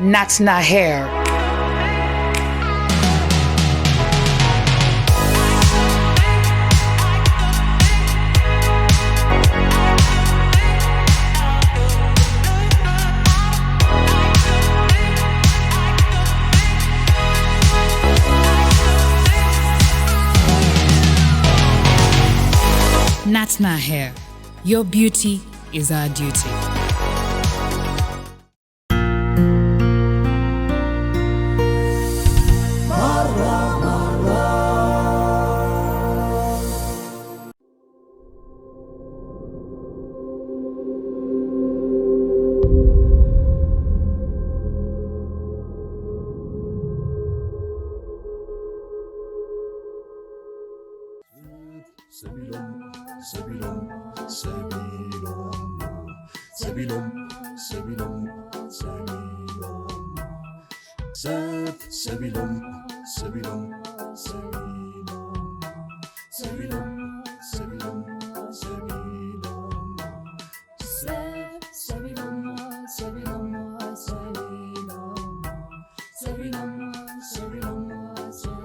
Natna hair. Natna hair. Your beauty is our duty. ሰቢሎም ሰቢሎም ሰቢሎም ሰቢሎም ሰቢሎም ሰቢሎም ሰብ ሰቢሎም ሰቢሎም ሰቢሎም ሰቢሎም ሰቢሎም ሰቢሎም ሰብ ሰቢሎም ሰቢሎም ሰቢሎም ሰቢሎም ሰቢሎም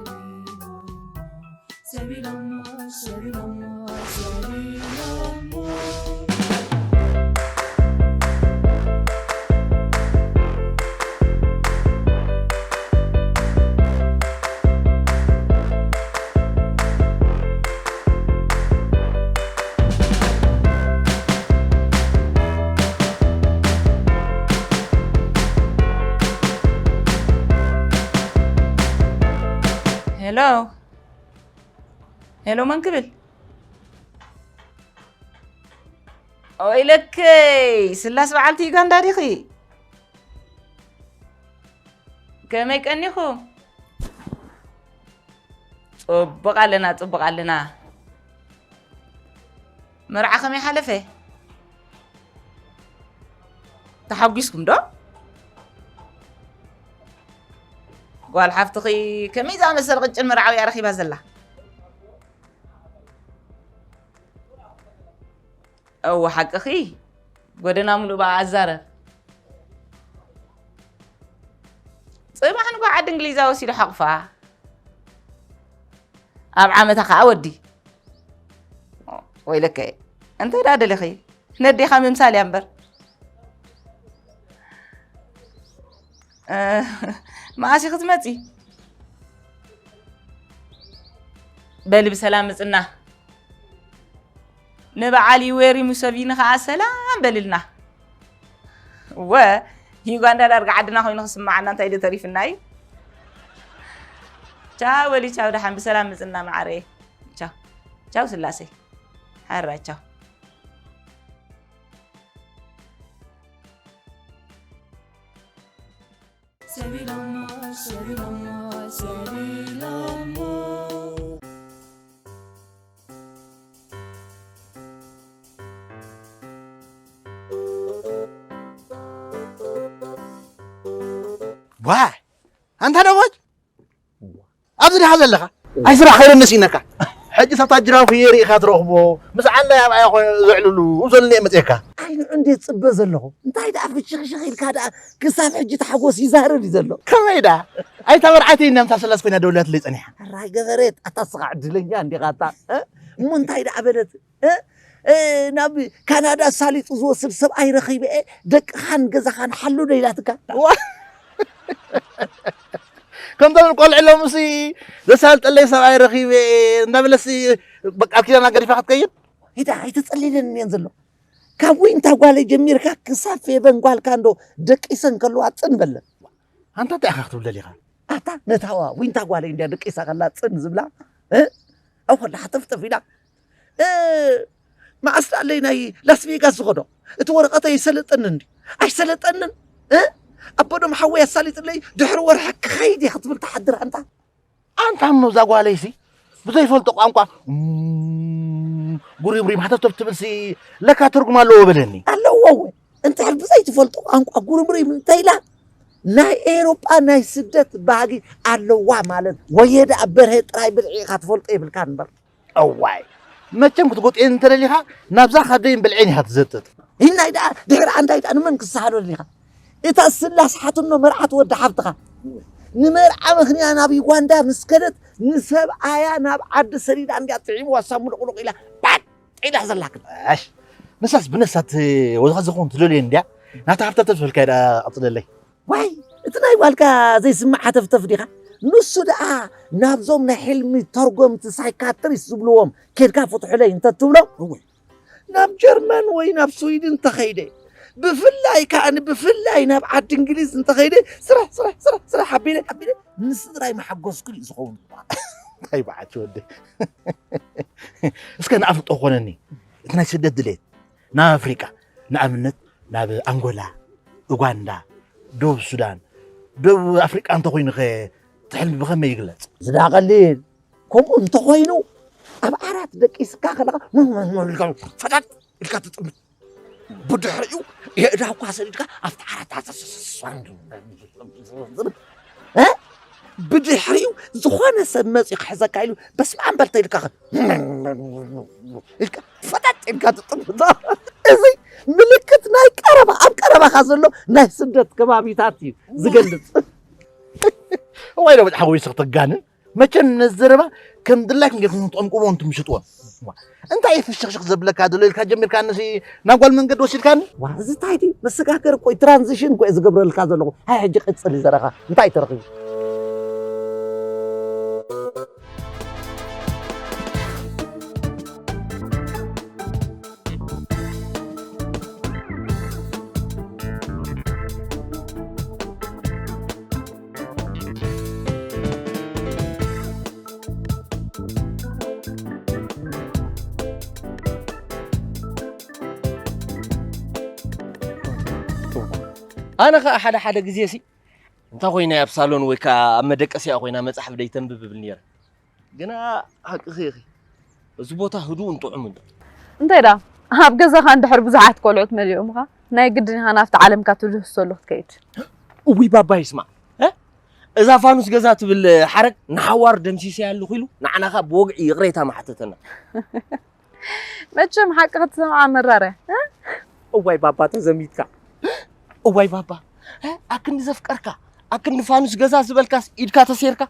ሰቢሎም ሰቢሎም ሰቢሎም ሰቢሎም ሄሎ ሄሎ፣ መን ክብል? ኦይለከይ፣ ስላስ በዓልቲ ዩጋንዳ ዲኺ? ከመይ ቀኒኹ? ጽቡቕ ኣለና፣ ጽቡቕ ኣለና። መርዓ ከመይ ሓለፈ? ተሓጒስኩም ዶ? ጓል ሓፍትኺ ከመይ ዝኣመሰለ ቅጭን መርዓዊ እያ ረኺባ ዘላ? እወ ሓቅኺ፣ ጎደና ሙሉእ ብኣ ኣዛረብ። ጽባሕ ንጎ ዓዲ እንግሊዛ ወሲዱ ሓቑፋ። ኣብ ዓመታ ከኣ ወዲ። ወይለከ፣ እንታይ ደኣ ደሊኺ? ነዴኻ ምምሳል እያ እምበር። እ፣ መዓስ ኢኺ ትመጺ? በሊ ብሰላም ምጽና። ንበዓል ዩዌሪ ሙሰቪኒ ኸዓ ሰላም በልልና። እወ፣ ዩጋንዳ ዳርጋ ዓድና ኮይኑ ክስምዓና እንታይ ዶ ተሪፍና እዩ? ቻው በሊ፣ ቻው፣ ደሓን ብሰላም ምጽና መዓረየ። ቻው። ቻው ስላሴ። ሓራ ቻው። ሰቢሎሞ፣ ሰቢሎሞ፣ ሰቢሎሞ። ዋ፣ ኣንታ ደሞች፣ ኣብዚ ዲኻ ዘለኻ? ኣይ ስራሕ ከይደ ነሲነካ። ሕጂ ሳብታ ጅራፍ እየ ርኢኻ ትረኽቦ። ምስ ዓንዳይ ኣብኣያ ኮይኑ ዘዕልሉ ዘሎ እየ መፅኤካ። ኣይ ንዑ እንዴ ጽበ ዘለኹ። እንታይ ደኣ ፍሽኽሽኽ ኢልካ ደኣ ክሳብ ሕጂ ታሕጎስ ይዛረብ እዩ ዘሎ። ከመይ ደኣ? ኣይታ መርዓተይ ኢና ምሳሰላስ ኮይና ደውላትለይ ጸኒሓ። ኣራይ ገበሬት፣ ኣታ ስኻ ዕድለኛ እንዲኻ ኣታ። እ? እሞ እንታይ ደኣ በለት? እ? እ፣ ናብ ካናዳ ኣሳሊጡ ዝወስድ ሰብኣይ ረኺበ እየ፣ ደቅኻን ገዛኻን ሓሉ ዶ ኢላትካ? ዋ! ከምቶም ቆልዑ ሎምሲ ዘሳልጠለይ ሰብኣይ ረኺበ እየ እንዳበለሲ በቃ ኪዳና ገዲፋ ክትከይድ? ሂዳ ኣይተጸሊለንን እየን ዘሎ። ካብ ዊንታ ጓለይ ጀሚርካ ክሳብ ፌበን ጓልካ እንዶ ደቂሰን ከለዋ ጽን በለን። ኣንታ እንታይ ኢኻ ክትብል ደሊኻ? ኣታ ነታዋ ዊንታ ጓለይ እንድያ ደቂሳ ከላ ጽን ዝብላ? እ? ኣብ ከላ ሓተፍተፍ ኢላ። እ፣ መዓስ ደኣለይ ናይ ላስ ቬጋስ ዝኸዶ? እቲ ወረቐተይ ኣይሰለጠንን ድዩ? ኣይሰለጠንን? እ? ኣቦዶም ሓወይ ኣሳሊጥለይ ድሕሪ ወርሒ ክኸይድ እየ ክትብል ትሓድር ኣንታ። ኣንታ እሞ እዛ ጓለይሲ ብዘይፈልጦ ቋንቋ እም፣ ጉሪምሪም ሃተፍተፍ ትብልሲ ለካ ትርጉም ኣለዎ በለኒ። ኣለዎ እወ። እንድሕር ብዘይትፈልጦ ቋንቋ ጉርምሪም እንተኢላ፣ ናይ ኤውሮጳ ናይ ስደት ባህጊ ኣለዋ ማለት። ወየ ደኣ በርሀ ጥራይ ብልዒ ኢኻ ትፈልጦ የብልካን እምበር። እዋይ፣ መቸም ክትጎጥየኒ እንተደሊኻ፣ ናብዛ ካደይን ብልዔን ኢኻ ትዘጥጥ። ይናይ ደኣ ድሕሪ ኣንዳይ ደኣ ንመን ክሰሃሎ ደሊኻ? እታ ስላስ ሓትኖ መርዓት ወዲ ሓብትኻ ንመርዓ ምኽንያ ናብ ዩጋንዳ ምስ ከደት ንሰብኣያ ናብ ዓዲ ሰዲዳ እንዲያ ጥዒምዋ ሳብ ምሉቕሉቕ ኢላ ባጥ ኢላ ዘላክል። ኣሽ ንሳስ ብነሳት ወዝኻ ዝኸውን ትደልዮ እንዲያ ናታ ሃብታ ተስፈልካ ኢዳ ቀጽለለይ። ዋይ እቲ ናይ ጓልካ ዘይስማዕ ሓተፍተፍ ዲኻ? ንሱ ደኣ ናብዞም ናይ ሕልሚ ተርጎምቲ ሳይካትሪስት ዝብልዎም ኬድካ ፍትሑለይ እንተትብሎም እወ ናብ ጀርመን ወይ ናብ ስዊድን ተኸይደ ብፍላይ ከኣ ብፍላይ ናብ ዓዲ እንግሊዝ እንተኸይደ ስራሕ ስራሕ ስራሕ ስራሕ ኣቢለ ኣቢለ ንስድራይ መሓጎስኩ እዩ ዝኸውን። እንታይ በዓቲ ወደ እስከ ንኣፍልጦ ኮነኒ እቲ ናይ ስደት ድሌት ናብ ኣፍሪቃ ንኣብነት ናብ ኣንጎላ፣ ኡጋንዳ፣ ደቡብ ሱዳን፣ ደቡብ ኣፍሪቃ እንተኮይኑ ከ እቲ ሕልሚ ብኸመይ ይግለጽ? ዝዳ ቀሊል ከምኡ እንተኾይኑ ኣብ ዓራት ደቂስካ ከለኻ ፈጣጥ ኢልካ ትጥምት። ብድሕሪኡ የእዳውካ ሰዲድካ ኣብቲ ዓራት ኣሰሰሰ እ? ብድሕሪኡ ዝኾነ ሰብ መፂኡ ክሕዘካ ኢሉ በስመ ኣብ በል ተኢልካ ኢልካ ፈጠጥ ኢልካ ትጥምቶ። እዚ ምልክት ናይ ቀረባ ኣብ ቀረባኻ ዘሎ ናይ ስደት ከባቢታት እዩ ዝገልፅ። እዋይ ዶ ብጣዕሚ ወይስ ክትጋንን መቸም ነዚ ዘረባ ከም ድላይኩም ጌርኩም ትጠምቅዎ እንትምሽጥዎ እንታይ ፍሽኽሽኽ ዘብለካ ዘሎ ኢልካ ጀሚርካ ነሲ ናብ ጓል መንገዲ ወሲድካኒ። ዋ እዚ እንታይ ድዩ መሰጋገር እኮ እዩ ትራንዚሽን እኮ እየ ዝገብረልካ ዘለኹ። ሃይ ሕጂ ቀጽሊ ዘረኻ እንታይ ተረኺቡ? ኣነ ኸኣ ሓደ ሓደ ግዜ ሲ እንታይ ኮይነ ኣብ ሳሎን ወይ ከዓ ኣብ መደቀሲኣ ኮይና መፅሓፍ ደይተንብብ እብል ነይረ። ግና ሓቅኺ ኢኺ፣ እዚ ቦታ ህዱእን ጥዑምን። እንታይ ደኣ ኣብ ገዛኻ እንድሕር ብዙሓት ቆልዑት መሊኦምኻ ናይ ግድን ኢኻ ናብቲ ዓለምካ ትድህሰሉ ክትከይድ። እውይ ባባ ይስማዕ እ? እዛ ፋኑስ ገዛ ትብል ሓረግ ንሓዋሩ ደምሲሰያ ኣለኹ ኢሉ ንዓናኻ ብወግዒ ይቕሬታ ምሓተተና። መቸም ሓቂ ክትሰምዓ መራረ እ? እዋይ ባባ ተዘሚትካ እዋይ ባባ እ? ኣክንዲ ዘፍቀርካ ኣክንዲ ፋኑስ ገዛ ዝበልካስ ኢድካ ተሴርካ።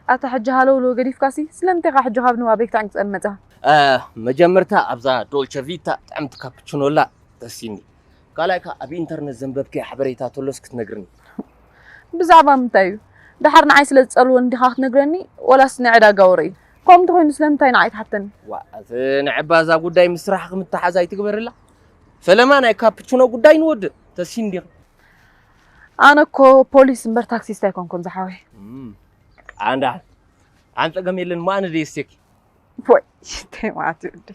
ኣታ ሕጂ ሃለውለው ገዲፍካሲ ስለምንታይ ኢኻ ሕጂ ካብ ንባበይ ክተዕንግጸኒ መጺኻ? እ፣ መጀመርታ ኣብዛ ዶልቸ ቪታ ጥዕምቲ ካፕቹኖላ ተሲኒ ካልኣይ ከኣ ኣብ ኢንተርነት ዘንበብክዮ ሓበሬታ ተሎስ ክትነግርኒ። ብዛዕባ ምንታይ እዩ? ደሓር ንዓይ ስለ ዝጸልወኒ ዲኻ ክትነግረኒ ወላስ ናይ ዕዳጋ ወረ እዩ? ከምኡ እንተኾይኑ ስለምንታይ ንዓይ ትሓተኒ? ዋ፣ እቲ ንዕባ እዛ ጉዳይ ምስ ስራሕኺ ምትሓዝ ኣይትግበርላ። ፈለማ ናይ ካፕቹኖ ጉዳይ ንወድእ። ተሲኒ ዲኺ? ኣነ እኮ ፖሊስ እምበር ታክሲስት ኣይኮንኩን ዝሓወይ። እም፣ ኣንዳ፣ ኣን ጸገም የለን፣ እሞ ኣነ ደየስቴኪ። ወይ፣ እንታይ ማለት እዩ እንዴ?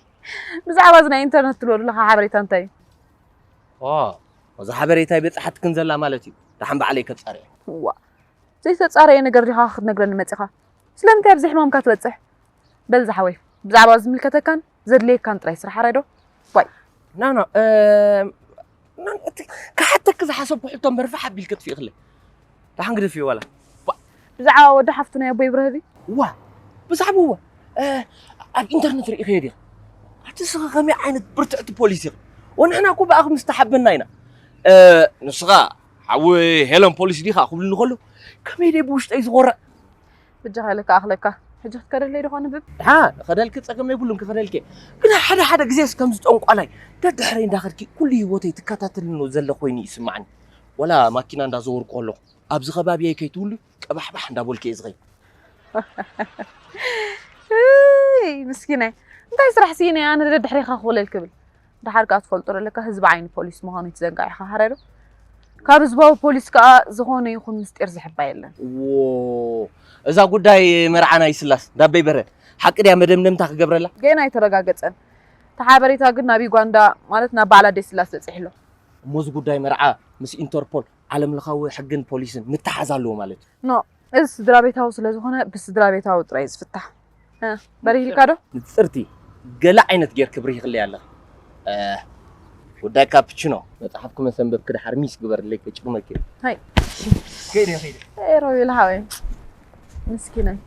ብዛዕባ እዚ ናይ ኢንተርነት ትብሎ ዘለኻ ሓበሬታ እንታይ እዩ? ኦ፣ እዚ ሓበሬታ ይበጽሓትክን ዘላ ማለት እዩ። ደሓን ባዕለይ ከጻርዮ። ዋ፣ ዘይተጻረየ ነገር ዲኻ ክትነግረኒ መጺኻ? ስለምንታይ ኣብዚ ሕማምካ ትበጽሕ? በል ዝሓወይ፣ ብዛዕባ ዝምልከተካን ዘድልየካን ጥራይ ስራሕ ኣራይ ዶ? ዋይ። ኖ፣ ኖ፣ እ፣ ኖ፣ እቲ ክሓተኪ ዝሓሰብኩ ሕቶ መርፍሕ ኣቢልኪ ኣጥፊእክለይ። ደሓን ግደፍዮ ዋላ። ዋ። ብዛዕባ ወዲ ሓፍቱ ናይ ኣቦይ ብርህ ድዩ? ዋ፣ ብዛዕባ እዋ፣ እ፣ ኣብ ኢንተርነት ርኢኽዮ ዲኻ? ኣቲ ንስኺ ከመይ ዓይነት ብርትዕቲ ፖሊስ ኢኺ? ወንሕና እኮ ብኣኺ ምስ ተሓበና ኢና። እ፣ ንስኻ ሓዊ ሄለን ፖሊስ ዲኻ ክብሉኒ ከለዉ፣ ከመይ ደይ ብውሽጠይ ዝኾርዕ። በጃኻ ኢለካ ኣኽለካ። ሕጂ ክትከደለይ ዶ ከንብብ? ደሓን፣ እኸደልኪ ጸገም የብሉን ክኸደልኪ። ግን ሓደ ሓደ ግዜስ ከምዚ ጠንቋላይ ደድሕረይ እንዳኸድኪ ኩሉ ህይወተይ ትከታተልኒ ዘሎ ኮይኑ ይስምዓኒ። ወላ ማኪና እንዳዘወርኩ ከለኹ ኣብዚ ከባቢየይ ከይትህሉ ቀባሕባሕ እንዳበልኩ እየ ዝኸይድ። እይ፣ ምስኪናይ። እንታይ ስራሕ ስኢነይ ኣነ ደድሕሬኻ ክውለል ክብል? ደሓር ከኣ ትፈልጦ ዶ ኣለካ ህዝቢ ዓይኒ ፖሊስ ምዃኑ ይትዘንጋዕ ኢኻ፣ ሃራይ ዶ? ካብ ህዝባዊ ፖሊስ ከኣ ዝኾነ ይኹን ምስጢር ዝሕባእ የለን። ዎ፣ እዛ ጉዳይ መርዓ ናይ ስላስ እንዳበይ በረ ሓቂ ድያ መደምደምታ ክገብረላ? ገና ኣይተረጋገጸን። እቲ ሓበሬታ ግን ናብ ዩጋንዳ፣ ማለት ናብ በዓል ኣደይ ስላስ በጺሑ ኣሎ። እሞ እዚ ጉዳይ መርዓ ምስ ኢንተርፖል፣ ዓለምለኻዊ ሕግን ፖሊስን ምትሓዝ ኣለዎ ማለት እዩ። ኖ፣ እዚ ስድራ ቤታዊ ስለ ዝኾነ ብስድራ ቤታዊ ጥራይ እዩ ዝፍታሕ። እ፣ በሪህ ኢልካ ዶ? ንጽርቲ፣ ገለ ዓይነት ጌርኪ ብሪሂኽለይ ኣለኺ። እ፣ ጉዳይ ካፕቺኖ፣ መጽሓፍኪ መሰንበብኪ ድሓር ሚስ ግበርለይ ከይጭርመኪ። ሃይ። ከይደ፣ ከይደ። ኤይ፣ ሮቤል ሓወይ። ምስኪናይ።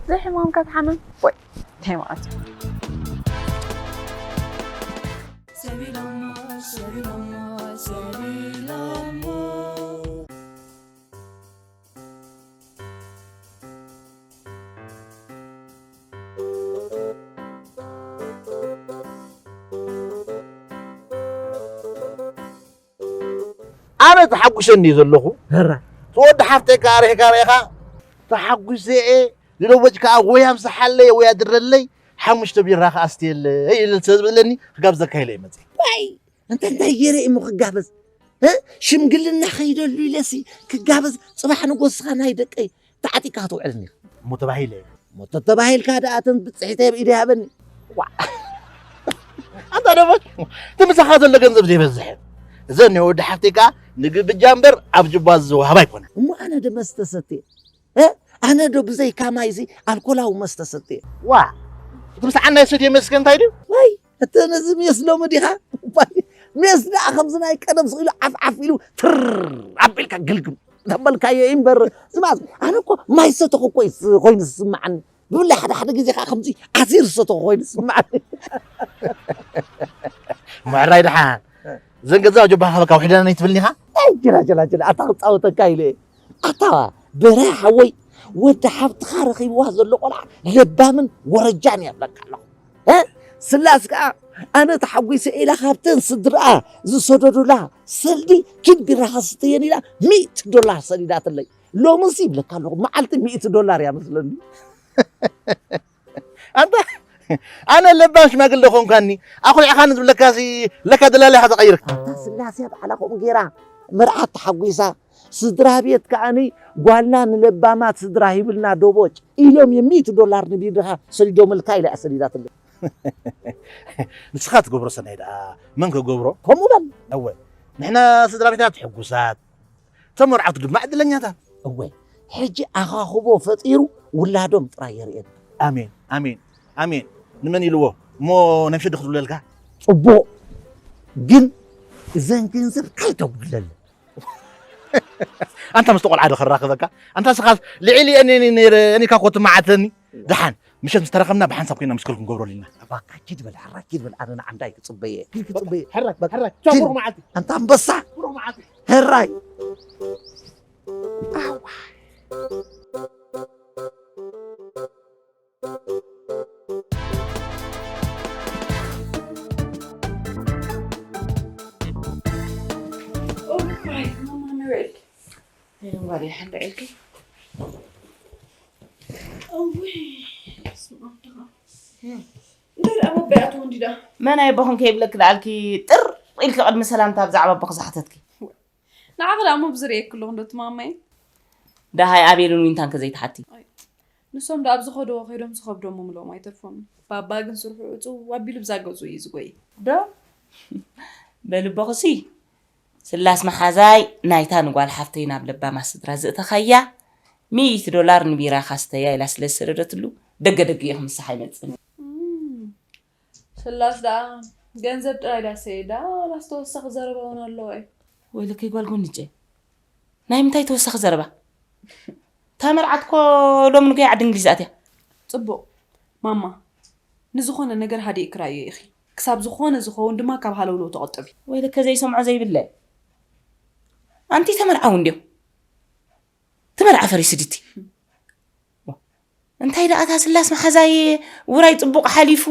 ዘይሕማምካ ትሓምም? ወይ፣ እንታይ ማለት እዩ? ሰቢሎሞ፣ ሰቢሎሞ፣ ሰቢሎሞ። ተሓጒሰ እንድየ ዘለኹ። ሕራይ። እቲ ወዲ ሓፍተይ ከኣ ርኢኻ ርኢኻ፣ ተሓጒሰ እየ፣ ንደቦጭ ከኣ ወይ ኣምስሓለይ ወይ ኣድረለይ፣ ሓሙሽተ ቢራ ከኣ ኣስትየለይ ኢለ ስለ ዝበለኒ ክጋብዘካ ኢለ እየ መጺአ። ዋይ፣ እንተ እንታይ ገይረ እሞ ክጋበዝ? እ? ሽምግልና ከይደሉ ኢለሲ ክጋበዝ፣ ጽባሕ ንጎስኻ ናይ ደቀይ ተዓጢቕካ ክትውዕልኒ ኢኻ። እሞ ተባሂለ። እሞ ተተባሂልካ ደኣ እተን ብጽሒተይ ኣብ ኢደይ ሃበኒ። ዋ። ኣንታ ደቦጭ፣ እቲ ምሳኻ ዘሎ ገንዘብ ዘይበዝሕ። እዘን ናይ ወዲ ሓፍተይ ከኣ ንግብጃ እምበር ኣብ ጅባ ዝወሃብ ኣይኮነን። እሞ ኣነ ዶ መስተ ሰትየ? እ? ኣነ ዶ ብዘይካ ማይዚ ኣልኮላዊ መስተ ሰትየ? ዋ፣ እቲ ምስ ዓናይ ሰትየ መስከ እንታይ ድዩ? ዋይ፣ እቲ ነዚ ሜስ ሎሚ ዲኻ? ዋይ፣ ሜስ ደኣ ከምዚ ናይ ቀደም ስቕ ኢሉ ዓፍ ዓፍ ኢሉ ትር ኣቢልካ ግልግም ተበልካዮ እዩ እምበር፣ ዝማስ ኣነ እኮ ማይ ሰተኹ እኮ እዩ ስ-፣ ኮይኑ ዝስምዓኒ። ብፍላይ ሓደ ሓደ ግዜ ከዓ ከምዚ ዓሲር ዝሰተኹ ኮይኑ ዝስምዓኒ። ምዕራይ ደሓን። ዘን ገዛ ጆባኻ በቃ ውሕደና ነይትብልኒ ኢኻ? ኣይ፣ ጀላ፣ ጀላ፣ ጀላ፣ ኣታ ክጻወተካ ኢለ እየ። ኣታ በርሀ ሓወይ፣ ወዲ ሓብትኻ ረኺብዋ ዘሎ ቆልዓ ለባምን ወረጃን እያ ብለካ ኣለኹ። እ? ስላስ ከኣ ኣነ ተሓጒሰ ኢላ ካብተን ስድርኣ ዝሰደዱላ ሰልዲ ኪድ ቢራ ከስተየን ኢላ ሚእቲ ዶላር ሰዲዳትለይ። ሎምስ ይብለካ ኣለኹ፣ መዓልቲ ሚእቲ ዶላር እያ መስለኒ። ኣንታ ኣነ ለባም ሽማግለ ኾንካኒ፣ ኣኹሊዕኻኒ ዝብለካሲ ለካ ደላላ ኢኻ ተቐይርካ። ኣታ ስላሴ ባዕላ ከምኡ ገይራ መርዓት ተሓጒሳ፣ ስድራ ቤት ከኣኒ ጓልና ንለባማት ስድራ ሂብልና ዶቦጭ ኢሎም እዮም ሚእቲ ዶላር ንቢድኻ ሰዲዶምልካ ኢላ እያ ሰዲዳትለይ። ንስኻ ትገብሮ ሰናይ ደኣ መን ክገብሮ? ከምኡ በል። እወ፣ ንሕና ስድራ ቤታት ሕጉሳት፣ እቶም መርዓቱ ድማ ዕድለኛታት። እወ፣ ሕጂ ኣኻኽቦ ፈጢሩ ውላዶም ጥራይ የርእየና። ኣሜን፣ ኣሜን፣ ኣሜን። ንመን ኢልዎ እሞ ነብሸ ድኽትብለልካ? ጽቡቕ፣ ግን እዘን ገንዘብ ከይተጉድለለ። ኣንታ ምስቲ ቆልዓ ዶ ከራኽበካ? ኣንታ ስኻስ ልዕሊ እኔ ነይረ፣ እኔ እካ ኮ ትመዓተኒ። ደሓን፣ ምሸት ምስ ተራኸብና ብሓንሳብ ኮይና ምስ ከልኩ ንገብረሉ ኢና። እባካ ኪድ በል፣ ሕራይ ኪድ በል፣ ኣነ ንዓንዳይ ክጽበየ። ኪድ ክጽበየ። ሕራይ፣ በቃ፣ ሕራይ። ቻው፣ ኪድ። ብሩኽ መዓልቲ። ኣንታ ኣንበሳ። ብሩኽ መዓልቲ። ሕራይ። ኣዋ። Oh my, ማማ ንበልክ። ጓል ሓንዳ ኢልኪ። እውይ፣ በስመ ኣብ ደኻ። እንታይ ደኣ መበይ ኣትዎ እንዲ ደኣ? መን ኣይ ኣቦኽን ከይብለኪ ደኣልኪ ጥር ኢልኪ ቅድሚ ሰላምታ ብዛዕባ ኣቦኺ ዝሓተትኪ? ንዓኺ ደኣ እሞ ብዝርእየኪ ኣለኹ እንዶ እቲ ማማይ። ደሃይ ኣቤልን ዊንታን ከ ዘይትሓቲ? ኣይ፣ ንሶም ደኣ ኣብ ዝኸድዎ ከይዶም ዝኸብዶም ምምልኦም ኣይተርፎምን። ባባ ግን ስርሑ ዕጽው ኣቢሉ ብዛ ገጹ እዩ ዝጎይ። ዶ? በሊ ኣቦኽሲ ስላስ መሓዛይ ናይታ ንጓል ሓፍተይ ናብ ለባማ ስድራ ዘእተኻያ ሚእቲ ዶላር ንቢራ ካስተያ ኢላ ስለ ዝሰደደትሉ ደገ ደገ ኢኹ ምሳሕ ኣይመጽእን። እም፣ ስላስ ደኣ ገንዘብ ጥራይ ዳሰየ ዳ ላስ ተወሳኺ ዘረባ እውን ኣለዎ እዩ። ወይለከይ ጓል ጎንጨ፣ ናይ ምንታይ ተወሳኺ ዘረባ? እታ መርዓት እኮ ሎሚ ንጉያ ዓዲ እንግሊዝ ኣትያ። ጽቡቕ ማማ፣ ንዝኾነ ነገር ሃዲእኪ ርኣዮ ኢኺ። ክሳብ ዝኾነ ዝኸውን ድማ ካብ ሃለውለው ተቖጠቢ። ወይለከ ዘይሰምዖ ዘይብለ። ኣንቲ ተመርዓው እንድዮ። ትመርዓ ፈሪስ ድቲ። እንታይ ደኣ እታ ስላስ መሓዛይ ውራይ ጽቡቕ ሓሊፉ፣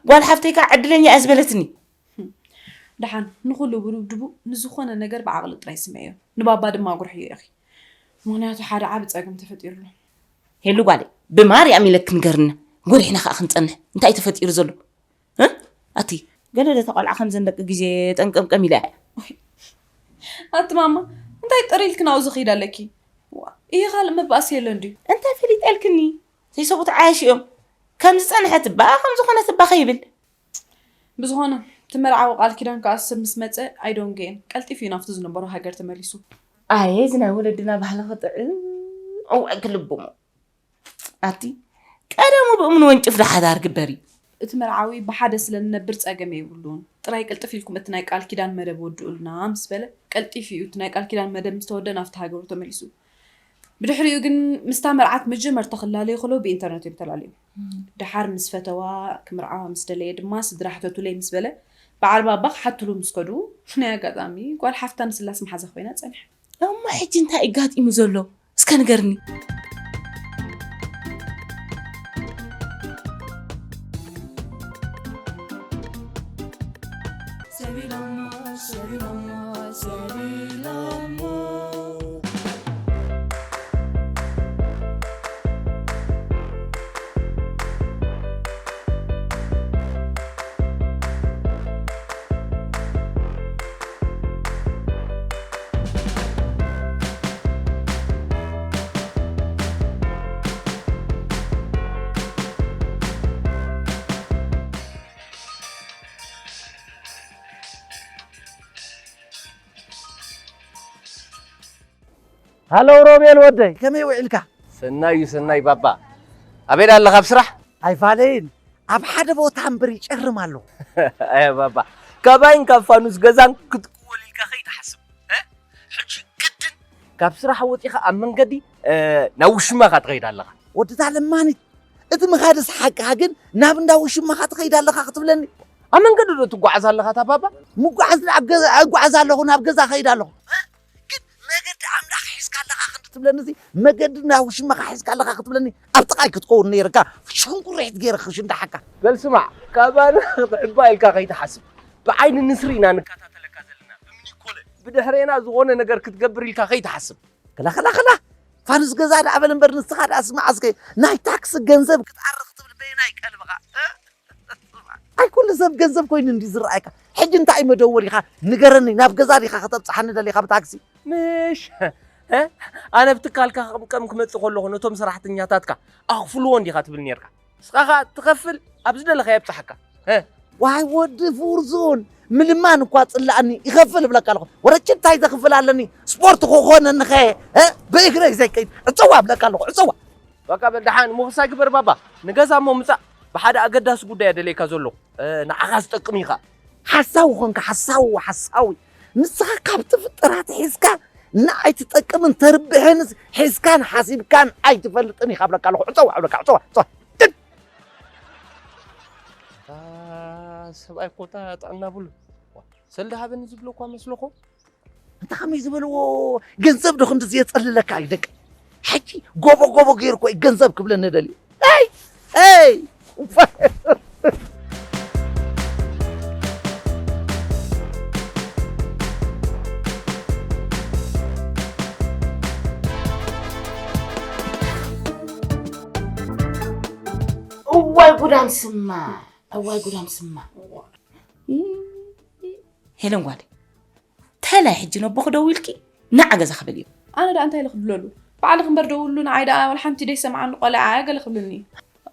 ጓል ሓፍተይ ከኣ ዕድለኛ እያ ዝበለትኒ። ደሓን ንኹሉ ብድብድቡ ንዝኾነ ነገር ብዓቕሊ ጥራይ ስምዕዮ። ንባባ ድማ ኣጉርሕዮ ኢኺ። ምኽንያቱ ሓደ ዓቢ ጸገም ተፈጢሩ ኣሎ። ሄሉ ጓለይ፣ ብማርያም ኢለኪ ንገርና። ጎሪሕና ከኣ ክንጸንሕ። እንታይ ተፈጢሩ ዘሎ? እ? ኣቲ፣ ገለ ዶ ተቆልዓ ከምዘን ደቂ ግዜ ጠንቀምቀም ኢለ። ኣቲ ማማ፣ እንታይ ጥር ኢልኪ ናብኡ ዝኸይድ ኣለኪ? ዋ፣ ይሄ ካልእ መባእሲ የለን ድዩ? እንታይ ፈሊጠልክኒ? ዘይሰብኡት ዓያሽ እዮም። ከም ዝጸንሐት እባ፣ ከም ዝኾነት እባ ከይብል። ብዝኾነ፣ እቲ መርዓዊ ቃል ኪዳን ክኣስር ምስ መጸ፣ ኣይደንገየን። ቀልጢፉ እዩ ናብቲ ዝነበሮ ሃገር ተመሊሱ። ኣየ፣ እዚ ናይ ወለድና ባህሊ ክጥዕም፣ እዋይ ክልብሙ። ኣቲ ቀደሙ ብእምኒ ወንጭፍ ዶ ሓዳር ግበሪ። እቲ መርዓዊ ብሓደ ስለ ንነብር ጸገም የብሉን። ጥራይ ቅልጥፍ ኢልኩም እቲ ናይ ቃል ኪዳን መደብ ወድኡልና ምስ በለ፣ ቀልጢፍ እዩ እቲ ናይ ቃል ኪዳን መደብ ምስ ተወደ ናብቲ ሃገሩ ተመሊሱ። ብድሕሪኡ ግን ምስታ መርዓት መጀመርታ ክላለዩ ከለዉ ብኢንተርነት እዮም ተላልዮም። ደሓር ምስ ፈተዋ፣ ክምርዓዋ ምስ ደለየ ድማ ስድራ ሕተቱለይ ምስ በለ፣ በዓል ባባ ክሓትሉ ምስ ከዱ፣ ናይ ኣጋጣሚ ጓል ሓፍታ ንስላስ መሓዛ ኮይና ጸኒሓ። እሞ ሕጂ እንታይ እዩ ጋጢሙ ዘሎ? እስከ ንገርኒ። ሰቢሎሞ፣ ሰቢሎሞ፣ ሰቢሎሞ። ሃሎ ሮቤል ወደይ፣ ከመይ ውዒልካ? ሰናይ እዩ፣ ሰናይ ባባ። ኣበይ ኣለኻ? ኣብ ስራሕ? ኣይፋለይን፣ ኣብ ሓደ ቦታ እምበር ይጨርም ኣለኹ። ኣየ ባባ፣ ካባይን ካብ ፋኑስ ገዛን ክትቅወል ኢልካ ከይትሓስብ። እ? ሕጂ ግድን ካብ ስራሕ ወጺኻ ኣብ መንገዲ፣ እ፣ ናብ ውሽማኻ ትኸይድ ኣለኻ። ወድታ ለማኒት፣ እቲ ምኻድስ ሓቅኻ፣ ግን ናብ እንዳ ውሽማኻ ትኸይድ ኣለኻ ክትብለኒ? ኣብ መንገዲ ዶ ትጓዓዝ ኣለኻ እታ ባባ? ምጓዓዝ ኣብ ገዛ፣ እጓዓዝ ኣለኹ፣ ናብ ገዛ እኸይድ ኣለኹ። እ? ግን መገዲ ኣምላኽ ሒዝካ ኣለኻ ክንዲ ትብለኒ፣ እዚ መገዲ ናብ ውሽማኻ ሒዝካ ኣለኻ ክትብለኒ፣ ኣብ ጥቓይ ክትከውን ነይርካ፣ ሽንኩርሒት ገይረ ክሽንዳሓካ። በል ስማዕ፣ ካባና ክትዕባ ኢልካ ከይትሓስብ። ብዓይኒ ንስሪ ኢና ንከታተለካ ዘለና። ብምኒኮለ ብድሕሬና ዝኾነ ነገር ክትገብር ኢልካ ከይትሓስብ። ክላ፣ ክላ፣ ክላ። ፋኑስ ገዛ ደኣ በል እምበር፣ ንስኻ ደኣ ስማዕ እስከ፣ ናይ ታክሲ ገንዘብ ክትኣሪ ክትብል በየናይ ቀልብኻ? እ? ኣይ፣ ኩሉ ሰብ ገንዘብ ኮይኑ እንዲ ዝረኣየካ። ሕጂ እንታይ እዩ መደወሊኻ? ንገረኒ፣ ናብ ገዛ ዲኻ ከተብጽሓኒ ደሊኻ ብታክሲ? ምሽ፣ እ? ኣነ ብትካልካ ክቕምቀም ክመጽእ ከለኹ ነቶም ሰራሕተኛታትካ ኣኽፍልዎ እንዲኻ ትብል ኔርካ። ንስኻ ኸኣ ትኸፍል፣ ኣብ ዝደለኻዮ የብጽሓካ። እ? ዋይ ወዲ ፍርዙን፣ ምልማን እኳ ጽላኣኒ፣ ይኸፍል እብለካ ኣለኹ። ወረች እንታይ ዘኽፍል ኣለኒ? ስፖርት ክኾነኒ ኸ፣ እ? ብእግረይ ዘይከይድ፣ ዕጸዋ እብለካ ኣለኹ፣ ዕጸዋ። በቃ በል ደሓን፣ ምኹሳይ ግበር ባባ። ንገዛ እሞ ምጻእ። ብሓደ ኣገዳሲ ጉዳይ እየ ደልየካ ዘለኹ። እ፣ ንዓኻ ዝጠቅም እዩ ኸኣ። ሓሳዊ ኾንካ፣ ሓሳዊ፣ ሓሳዊ። ንስኻ ካብ ትፍጠር ኣትሒዝካ ንዓይ ትጠቅምን ተርብሕንስ ሒዝካን ሓሲብካን ኣይትፈልጥን ኢኻ እብለካ ኣለኹ። ዕጸዋ፣ እብለካ፣ ዕጸዋ፣ ዕጸዋ። እታ ሰብኣይ እኮ እታ ጥዕና ብሉ። ሰልዲ ሃበኒ ዝብሎ እኳ መስለኹ። እንተ ኸመይ ዝበልዎ ገንዘብ ዶ ክንዲ ዘየጸልለካ እዩ ደቂ? ሕጂ ጎቦ ጎቦ ገይሩ እኮ እዩ ገንዘብ ክብለኒ ደልዩ። ኣይ! ኣይ! እዋይ ጉዳም ስማ፣ እዋይ ጉዳም ስማ። ሄለን ጓለይ፣ ተላይ ሕጂ ነቦኺ ደዊልኪ ንዓ ገዛ ክበልዮ። ኣነ ደኣ እንታይ ኢለ ክብለሉ? ባዕልኺ እምበር ደውልሉ፣ ንዓይ ደኣ ወላ ሓንቲ ደይሰምዓኒ ቆልዓ ገለ ክብልኒ።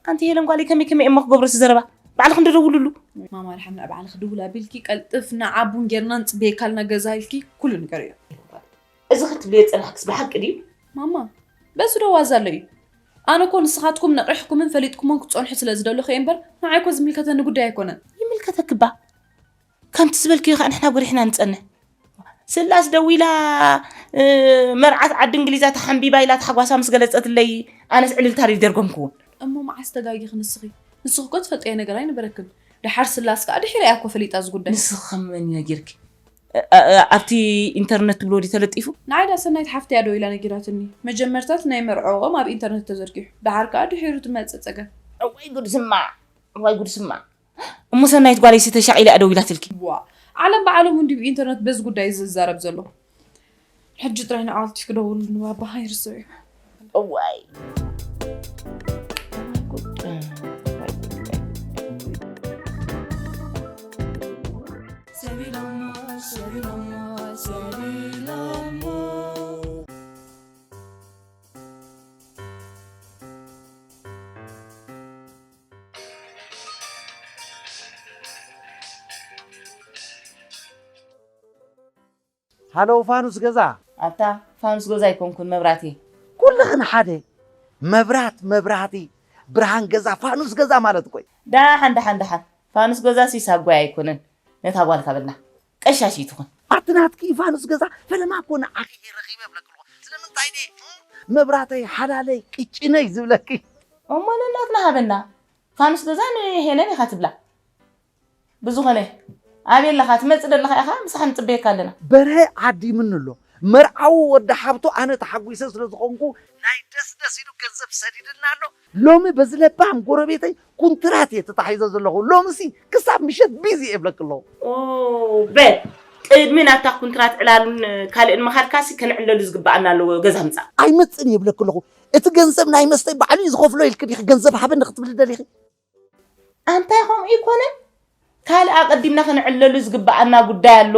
ኣንቲ ሄለን ጓለይ፣ ከመይ ከመይ እሞ ክገብሮ እቲ ዘረባ? ባዕልኺ እንዶ ደውልሉ። ማማ፣ ድሓን ንዓ ባዕልኺ ድውል ኣቢልኪ፣ ቀልጥፍ ንዓ ቡን ጌርና ንጽበየካ ኣለና ገዛ ኢልኪ ኩሉ ንገርዮ። እዚ ክትብልዮ ዝጸናሕክስ ብሓቂ ድዩ? ማማ፣ በዚ ዶ ዋዛ ኣሎ እዩ? ኣነ እኮ ንስኻትኩም ነቒሕኩምን ፈሊጥኩሞን ክትጸንሑ ስለ ዝደለኹ እየ እምበር፣ ንዓይ እኮ ዝምልከተኒ ጉዳይ ኣይኮነን። ይምልከተኪ እባ። ከምቲ ዝበልክዮ ኸኣ ንሕና ጎሪሕና ንጸንሕ። ስላስ ደዊላ፣ እ፣ መርዓት ዓዲ እንግሊዛ ተሓንቢባ ኢላ ተሓጓሳ ምስ ገለጸትለይ፣ ኣነስ ዕልልታ ድዩ ደርጎምክዎ? እሞ መዓስ ተጋጊኺ ንስኺ? ንስኺ እኮ ትፈልጥዮ ነገር ኣይነበረክን። ደሓር ስላስ ከኣ ድሒራ እያ እኮ ፈሊጣ እዚ ጉዳይ። ንስኺ ከ መን እዩ ነጊርኪ? እ፣ እ፣ እ፣ ኣብቲ ኢንተርነት ትብሎ ድዩ ተለጢፉ? ንዓይ ደኣ ሰናይት ሓፍተይ እያ ደዊላ ነጊራትኒ። መጀመርታ እቲ ናይ መርዕኦም ኣብ ኢንተርነት ተዘርጊሑ። ደሓር ከኣ ድሒሩ ትመጽእ ጸገም። እዋይ ጉድ ስማዕ፣ እዋይ ጉድ ስማዕ። እሞ ሰናይት ጓለይሲ ተሻቒላ እያ ደዊላትልኪ? ዋ፣ ዓለም ብዓለሙ እንድዩ ብኢንተርነት በዚ ጉዳይ ዝዛረብ ዘሎ። ሕጂ ጥራይ ንዓልቲ ክደውል ንባባ ኣይርስዕ እዩ። እዋይ። ሃሎ ፋኑስ ገዛ። ኣታ ፋኑስ ገዛ ኣይኮንኩን፣ መብራህቲ። ኩልኽን ሓደ። መብራት መብራህቲ፣ ብርሃን ገዛ፣ ፋኑስ ገዛ ማለት እኮ እዩ። ደሓን፣ ደሓን፣ ደሓን። ፋኑስ ገዛሲ ሳጓይ ኣይኮነን። ነታ ጓልካ በላ። ቀሻሽ ይትኹን። ኣቲ ናትኪ ፋኑስ ገዛ፣ ፈለማ እኮ ንዓኺ እየ ረኺበ እብለክልኹ። ስለምንታይ ድየ፣ እም፣ መብራተይ፣ ሓላለይ፣ ቅጭነይ ዝብለኪ? እሞ ነናትና ሃበና። ፋኑስ ገዛ ንሄለን ኢኻ ትብላ። ብዝኾነ፣ ኣበይ ኣለኻ? ትመጽእ ደለኻ ኢኻ? ምሳኻ ንጽበየካ ኣለና። በርሀ ዓዲምኒ ኣሎ። መርዓዊ ወዲ ሓብቱ ኣነ ተሓጒሰ ስለ ዝኾንኩ፣ ናይ ደስ ደስ ኢሉ ገንዘብ ሰዲድልና ኣሎ። ሎሚ በዚ ለባም ጎረቤተይ ኩንትራት እየ ተታሒዘ ዘለኹ። ሎምሲ ክሳብ ምሸት ቢዚ እየ እብለኪ ኣለኹ። ኦ፣ በል፣ ቅድሚ ናብታ ኩንትራት ዕላልን ካልእን ምኻድካሲ ክንዕለሉ ዝግብኣና ኣለዎ። ገዛ ምጻእ። ኣይመጽእን እየ እብለኪ ኣለኹ። እቲ ገንዘብ ናይ መስተይ ባዕሉ እዩ ዝኸፍሎ ኢልኪ ዲኺ ገንዘብ ሃበኒ ክትብሊ ደሊኺ? ኣንታይ ከምኡ ኣይኮነን? ካልእ ኣቐዲምና ክንዕለሉ ዝግብኣና ጉዳይ ኣሎ።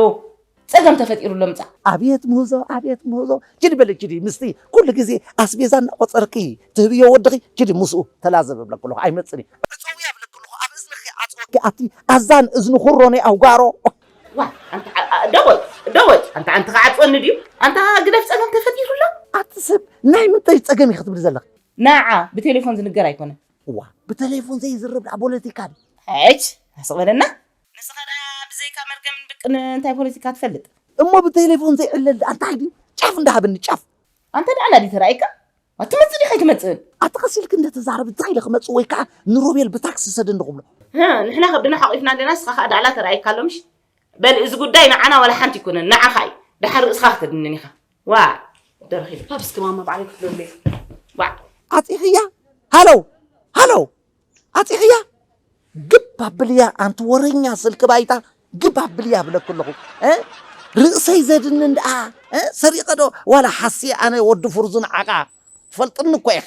ጸገም ተፈጢሩ ኣሎ ምጻእ። ኣብየት ምህዞ፣ ኣብየት ምህዞ። ችዲ በሊ፣ ችዲ ምስቲ ኩሉ ግዜ ኣስቤዛ እናቖጸርኪ ትህብዮ ወድኺ፣ ችዲ ምስኡ ተላዘብ እብለኪ ኣለኹ። ኣይመጽእን እዩ። ዕጸውያ እብለኪ ኣለኹ። ኣብ እዝንኺ ዓጽወኪ ኣቲ ኣዛን እዝኒ ኩሮነይ ኣውጋሮ። ዋ፣ ኣንታ ዓ-፣ ዓ-፣ ደወል፣ ደወል። ኣንታ፣ ኣንታ ክዓጽወኒ ድዩ? ኣንታ ግደፍ፣ ጸገም ተፈጢሩ ኣሎ። ኣቲ ሰብ ናይ ምንታይ ጸገም እዩ ክትብል ዘለኺ? ንዓ ብቴሌፎን ዝንገር ኣይኮነን። እዋ፣ ብቴሌፎን ዘይዝረብ ደኣ ፖለቲካ ድዩ? ሕጅ፣ ኣስቕ በለና። ንስኻ ደኣ ብዘይካ መርገምን ብቅን እንታይ ፖለቲካ ትፈልጥ? እሞ ብቴሌፎን ዘይዕለል ደኣ እንታይ ድዩ? ጫፍ እንዳሃበኒ ጫፍ። ኣንተ ደኣ ናዲ ተራእይካ? ኣትመጽእ ዲኻ ኣይትመጽእን? ኣቲ ቀስ ኢልክ እንደ ተዛረብ እንታይ ኢለ ክመጽእ ወይ ከዓ ንሮቤል ብታክሲ ሰደኒ ክብሎ? ህ፣ ንሕና ከብድና ሓቂፍና ኣለና፣ ንስኻ ከኣ ዳዕላ ተራእይካ ኣሎ ምሽ? በል፣ እዚ ጉዳይ ንዓና ዋላ ሓንቲ ኣይኮነን፣ ንዓኻ እዩ። ደሓር ርእስኻ ክተድንን ኢኻ። ዋ፣ ደረኺሉ። ካብ እስኪ ማማ ባዕለይ ክፍለሉ እየ። ዋ። ዓጺኽያ? ሃሎ፣ ሃሎ፣ ዓጺኽያ? ግብ ኣብልያ፣ ኣንቲ ወረኛ ስልኪ ባይታ፣ ግብ ኣብልያ ብለኩ ኣለኹ። እ? ርእሰይ ዘድንን ደኣ፣ እ? ሰሪቐ ዶ ዋላ ሓስየ ኣነ ወዲ ፍርዙን ዓቓ? ትፈልጥኒ እኮ ኢኺ።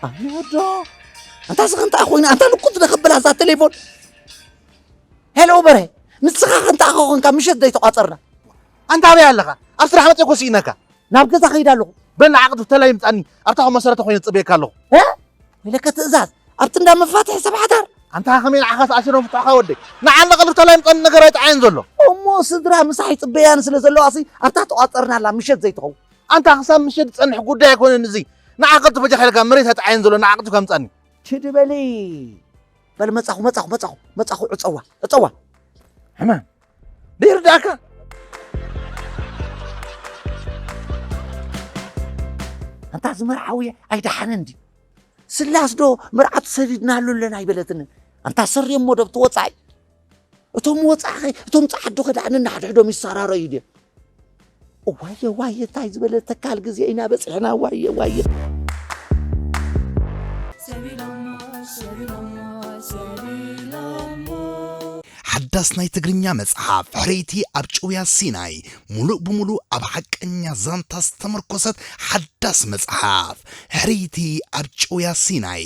ኣነ ወዶ፣ ኣንታ ስኽ እንታይ ኮይኑ፣ ኣንታ ንቁት ዶ ከበላ እዛ ቴሌፎን? ሄሎ በርሄ፣ ንስኻ ከ እንታይ ኮንካ ምሸት ዘይተቋጸርና? ኣንታ ኣበይ ኣለኻ? ኣብ ስራሕ መጺአ እኮ ስኢነካ። ናብ ገዛ ከይድ ኣለኹ። በል ንዓቕዲ ተላይ ምጻኒ፣ ኣብታ ኮ መሰረተ ኮይነ ጽበየካ ኣለኹ። እ? ኢለከ ትእዛዝ፣ ኣብቲ እንዳ መፋትሒ ሰብ ሓዳር። ኣንታ ከመይ ንዓኻ ኣሲሮም ፍትሑኻ ወደይ? ንዓና ክልተ ላይ ምጻኒ ነገር ኣይጠዓየን ዘሎ። እሞ ስድራ ምሳሕ ይጽበያን ስለ ዘለዋ ሲ፣ ኣብታ ተቋጸርናላ ምሸት ዘይትኸውን። ኣንታ ክሳብ ምሸት ዝጸንሕ ጉዳይ ኣይኮነን እዚ። ንዓ ቀልጥፍ በጃኻ ኢልካ መሬት ኣይጠዓየን ዘሎ፣ ንዓቕዲ ከምጻኒ። ችዲ በሊ። በል መጻኹ፣ መጻኹ፣ መጻኹ፣ መጻኹ፣ ዕጸዋ፣ ዕጸዋ። ሕማም። ደይርዳእካ? ኣንታ እዚ መርዓዊ ኣይደሓነን ድዩ? ስላስ ዶ መርዓቱ ሰዲድናሉ ኣለና ኣይበለትንን? ኣንታ ሰሪ እሞ ዶ ብቲ ወጻኢ? እቶም ወጻኢ፣ እቶም ጸዓዱ ከ ደኣ ነንሓድሕዶም ይሰራረዩ ድዮም? ዋየ፣ ዋየ፣ እንታይ ዝበለ ተካል ግዜ ኢና በጺሕና፣ ዋየ፣ ዋየ። ሓዳስ ናይ ትግርኛ መጽሓፍ፣ ሕርይቲ ኣብ ጭውያ ሲናይ፣ ሙሉእ ብሙሉእ ኣብ ሓቀኛ ዛንታ ዝተመርኮሰት ሓዳስ መጽሓፍ። ሕርይቲ ኣብ ጭውያ ሲናይ፣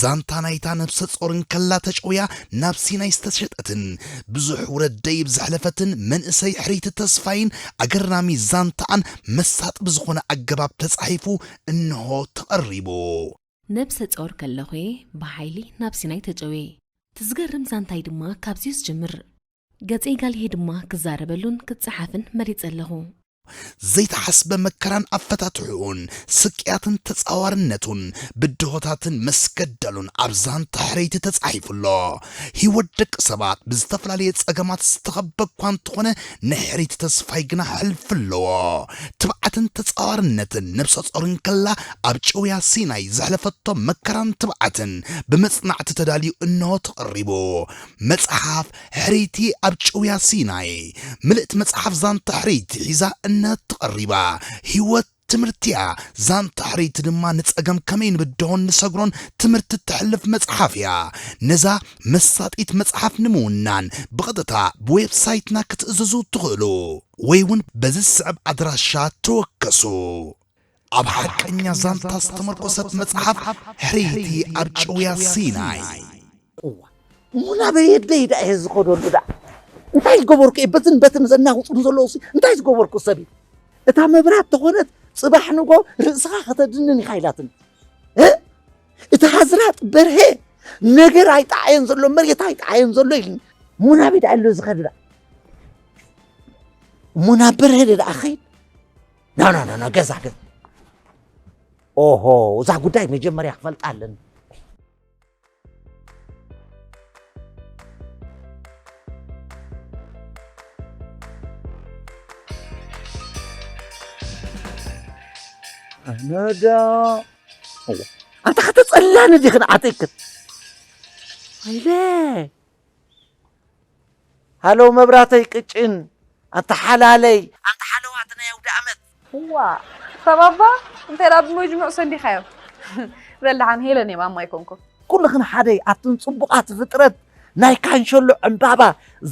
ዛንታ ናይታ ነብሰ ጾር እንከላ ተጨውያ ናብ ሲናይ ዝተሸጠትን ብዙሕ ውረድ ደይብ ዘሕለፈትን መንእሰይ ሕርይቲ ተስፋይን ኣገራሚ ዛንታኣን መሳጢ ብዝኾነ ኣገባብ ተጻሒፉ እንሆ ተቐሪቡ። ነብሰ ጾር ከለኹ'የ ብሓይሊ ናብ ሲናይ ተጨውየ። እቲ ዝገርም ዛንታይ ድማ ካብዚ'ዩ ዝጅምር። ገጸይ ጋልሄ ድማ ክዛረበሉን ክጸሓፍን መሪጸ ኣለኹ። ዘይተሓስበ መከራን ኣፈታትሕኡን፣ ስቅያትን ተጻዋርነቱን፣ ብድሆታትን መስገደሉን ኣብ ዛንታ ሕርይቲ ተጻሒፉ ኣሎ። ህይወት ደቂ ሰባት ብዝተፈላለየ ጸገማት ዝተኸበ እኳ እንተኾነ፣ ናይ ሕርይቲ ተስፋይ ግና ሕልፊ ኣለዎ። ትብዓትን ተጻዋርነትን ነብሰ ጾር እንከላ ኣብ ጭውያ ሲናይ ዘሕለፈቶ መከራን ትብዓትን ብመጽናዕቲ ተዳልዩ እንሆ ተቐሪቡ። መጽሓፍ ሕርይቲ ኣብ ጭውያ ሲናይ። ምልእቲ መጽሓፍ ዛንታ ሕርይቲ ሒዛ እነሆ ተቐሪባ። ህይወት ትምህርቲ'ያ። ዛንታ ሕርይቲ ድማ ንጸገም ከመይ ንብድሆን ንሰግሮን ትምህርቲ እተሕልፍ መጽሓፍ እያ። ነዛ መሳጢት መጽሓፍ ንምውናን ብቐጥታ ብዌብሳይትና ክትእዝዙ ትኽእሉ። ወይ እውን በዚ ዝስዕብ ኣድራሻ ተወከሱ። ኣብ ሓቀኛ ዛንታ ዝተመርኮሰት መጽሓፍ ሕርይቲ ኣብ ጭውያ ሲናይ። እዋ፣ እሞ ናበይ ኣደይ ደኣ እየ ዝኸደሉ ደኣ? እንታይ ዝገበርኩ እየ? በትን በትን ዘናውጽን ዘለዉ ሲ፣ እንታይ ዝገበርኩ ሰብ እየ? እታ መብራት ተኾነት ጽባሕ ንጎ ርእስኻ ከተድንን ኢኻ ኢላትኒ። እ? እቲ ሃዝራጥ በርሄ ነገር ኣይጠዓየን ዘሎ፣ መሬት ኣይጠዓየን ዘሎ ኢልኒ። እሞ ናበይ ደኣ ኣሎ ዝኸድ ደኣ? እሞ ናብ በርሄ ደኣ ኸይድ? ኖ፣ ኖ፣ ኖ፣ ኖ፣ ገዛ፣ ገዛ። ኦሆ፣ እዛ ጉዳይ መጀመርያ ክፈልጣ ኣለኒ። ኣነዳ። እዋ፣ ኣንታ ከተጸላኒ ዲኽን ዓጢቅክን? ወይለ። ሃሎ መብራተይ ቅጭን፣ ኣንታ ሓላለይ፣ ኣንታ ሓለዋት ናይ ኣውደ ኣመት። እዋ፣ ተባባ፣ እንታይ ደኣ ብመጅሙዕ ሰንዲኻዮ? በል ደሓን ሄለን እየ፣ ማማ ኣይኮንኩን። ኩልኽን ሓደ እየ፣ ኣትን ጽቡቓት ፍጥረት፣ ናይ ካንሸሎ ዕምባባ፣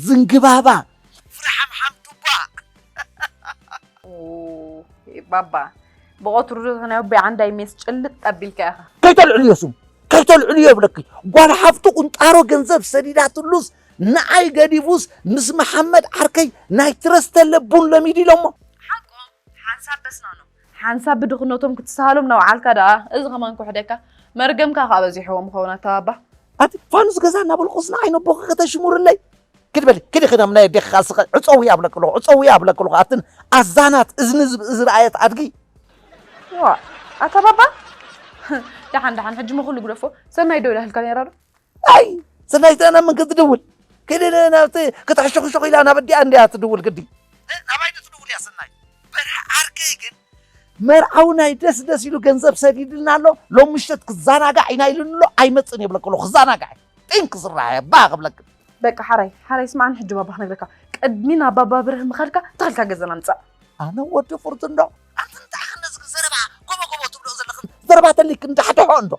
ዝንግባባ፣ ፍረ ሓምሓም ዱባ። ኦ፣ ባባ፣ ብቐትሩ ዶ ተናዮ በይ ዓንዳይ ሜስ ጭልጥ ኣቢልካ ኢኻ። ከይተልዕልዮ ስሙ፣ ከይተልዕልዮ ይብለኪ። ጓል ሓፍቱ ቁንጣሮ ገንዘብ ሰዲዳትሉስ ንዓይ ገዲፉስ ምስ መሓመድ ዓርከይ ናይ ትረስተለ ቡን ለሚዱ ኢሎሞ። ሓቆም፣ ሓስ ሳበስና ነው ሓንሳብ ብድኽነቶም ክትሰሃሎም ናውዓልካ ደኣ፣ እዚ ኸማን ክውሕደካ። መርገምካ ከኣ በዚሕዎ ምኸውን ኣታ ባባ። ኣቲ ፋኑስ ገዛ እናበልኩስ ንዓይ ነቦኺ ከተሽሙርለይ? ክዲ በሊ፣ ክዲ፣ ክዲ፣ ናይ ኣዴኺ ኸኣ ስኸ ዕጸዊ ኣብለኪ ኣለኹ፣ ዕጸዊ ኣብለኪ ኣለኹ። ኣትን ኣዛናት እዝኒ ዝብ-፣ ዝረኣየት ኣድጊ። ዋ፣ ኣታ ባባ። ደሓን፣ ደሓን፣ ሕጂ ሞ ኩሉ ግደፎ። ሰናይ ዶ ኢላትልካ ነይራ ዶ? ኣይ፣ ሰናይ፣ እዚኣ ናብ መን ክትድውል? ክዲ፣ ን-፣ ናብቲ ክትሕሸኹሸኹ ኢላ ናብ ኣዲኣ እንድያ ትድውል ግዲ። እ፣ ናባይ ዶ ትድውል እያ ሰናይ? በርሀ ዓርከይ ግን መርዓዊ ናይ ደስ ደስ ኢሉ ገንዘብ ሰዲድልና ኣሎ። ሎም ምሸት ክዘናጋዕ ኢና ኢሉኒ ኣሎ። ኣይመጽእን እየ ብለኪ ኣለኹ፣ ክዘናጋዕ። ጢም ክስራሕ እየ፣ ባ ክብለኪ። በቃ ሓራይ፣ ሓራይ ስምዓኒ፣ ሕጂ ባባ ክነግረካ። ቅድሚ ናብ ባባ ብርህ ምኻድካ፣ ተኸልካ ገዛና ምጻእ። ኣነ ወዲ ፍርቱ እንዶ፣ ኣንቲ እንታይ ክነዝግ ዘረባ፣ ጎቦ ጎቦ ትብሎ ዘለኽን ዘረባ ተሊክ እንዳሕድሖ እንዶ።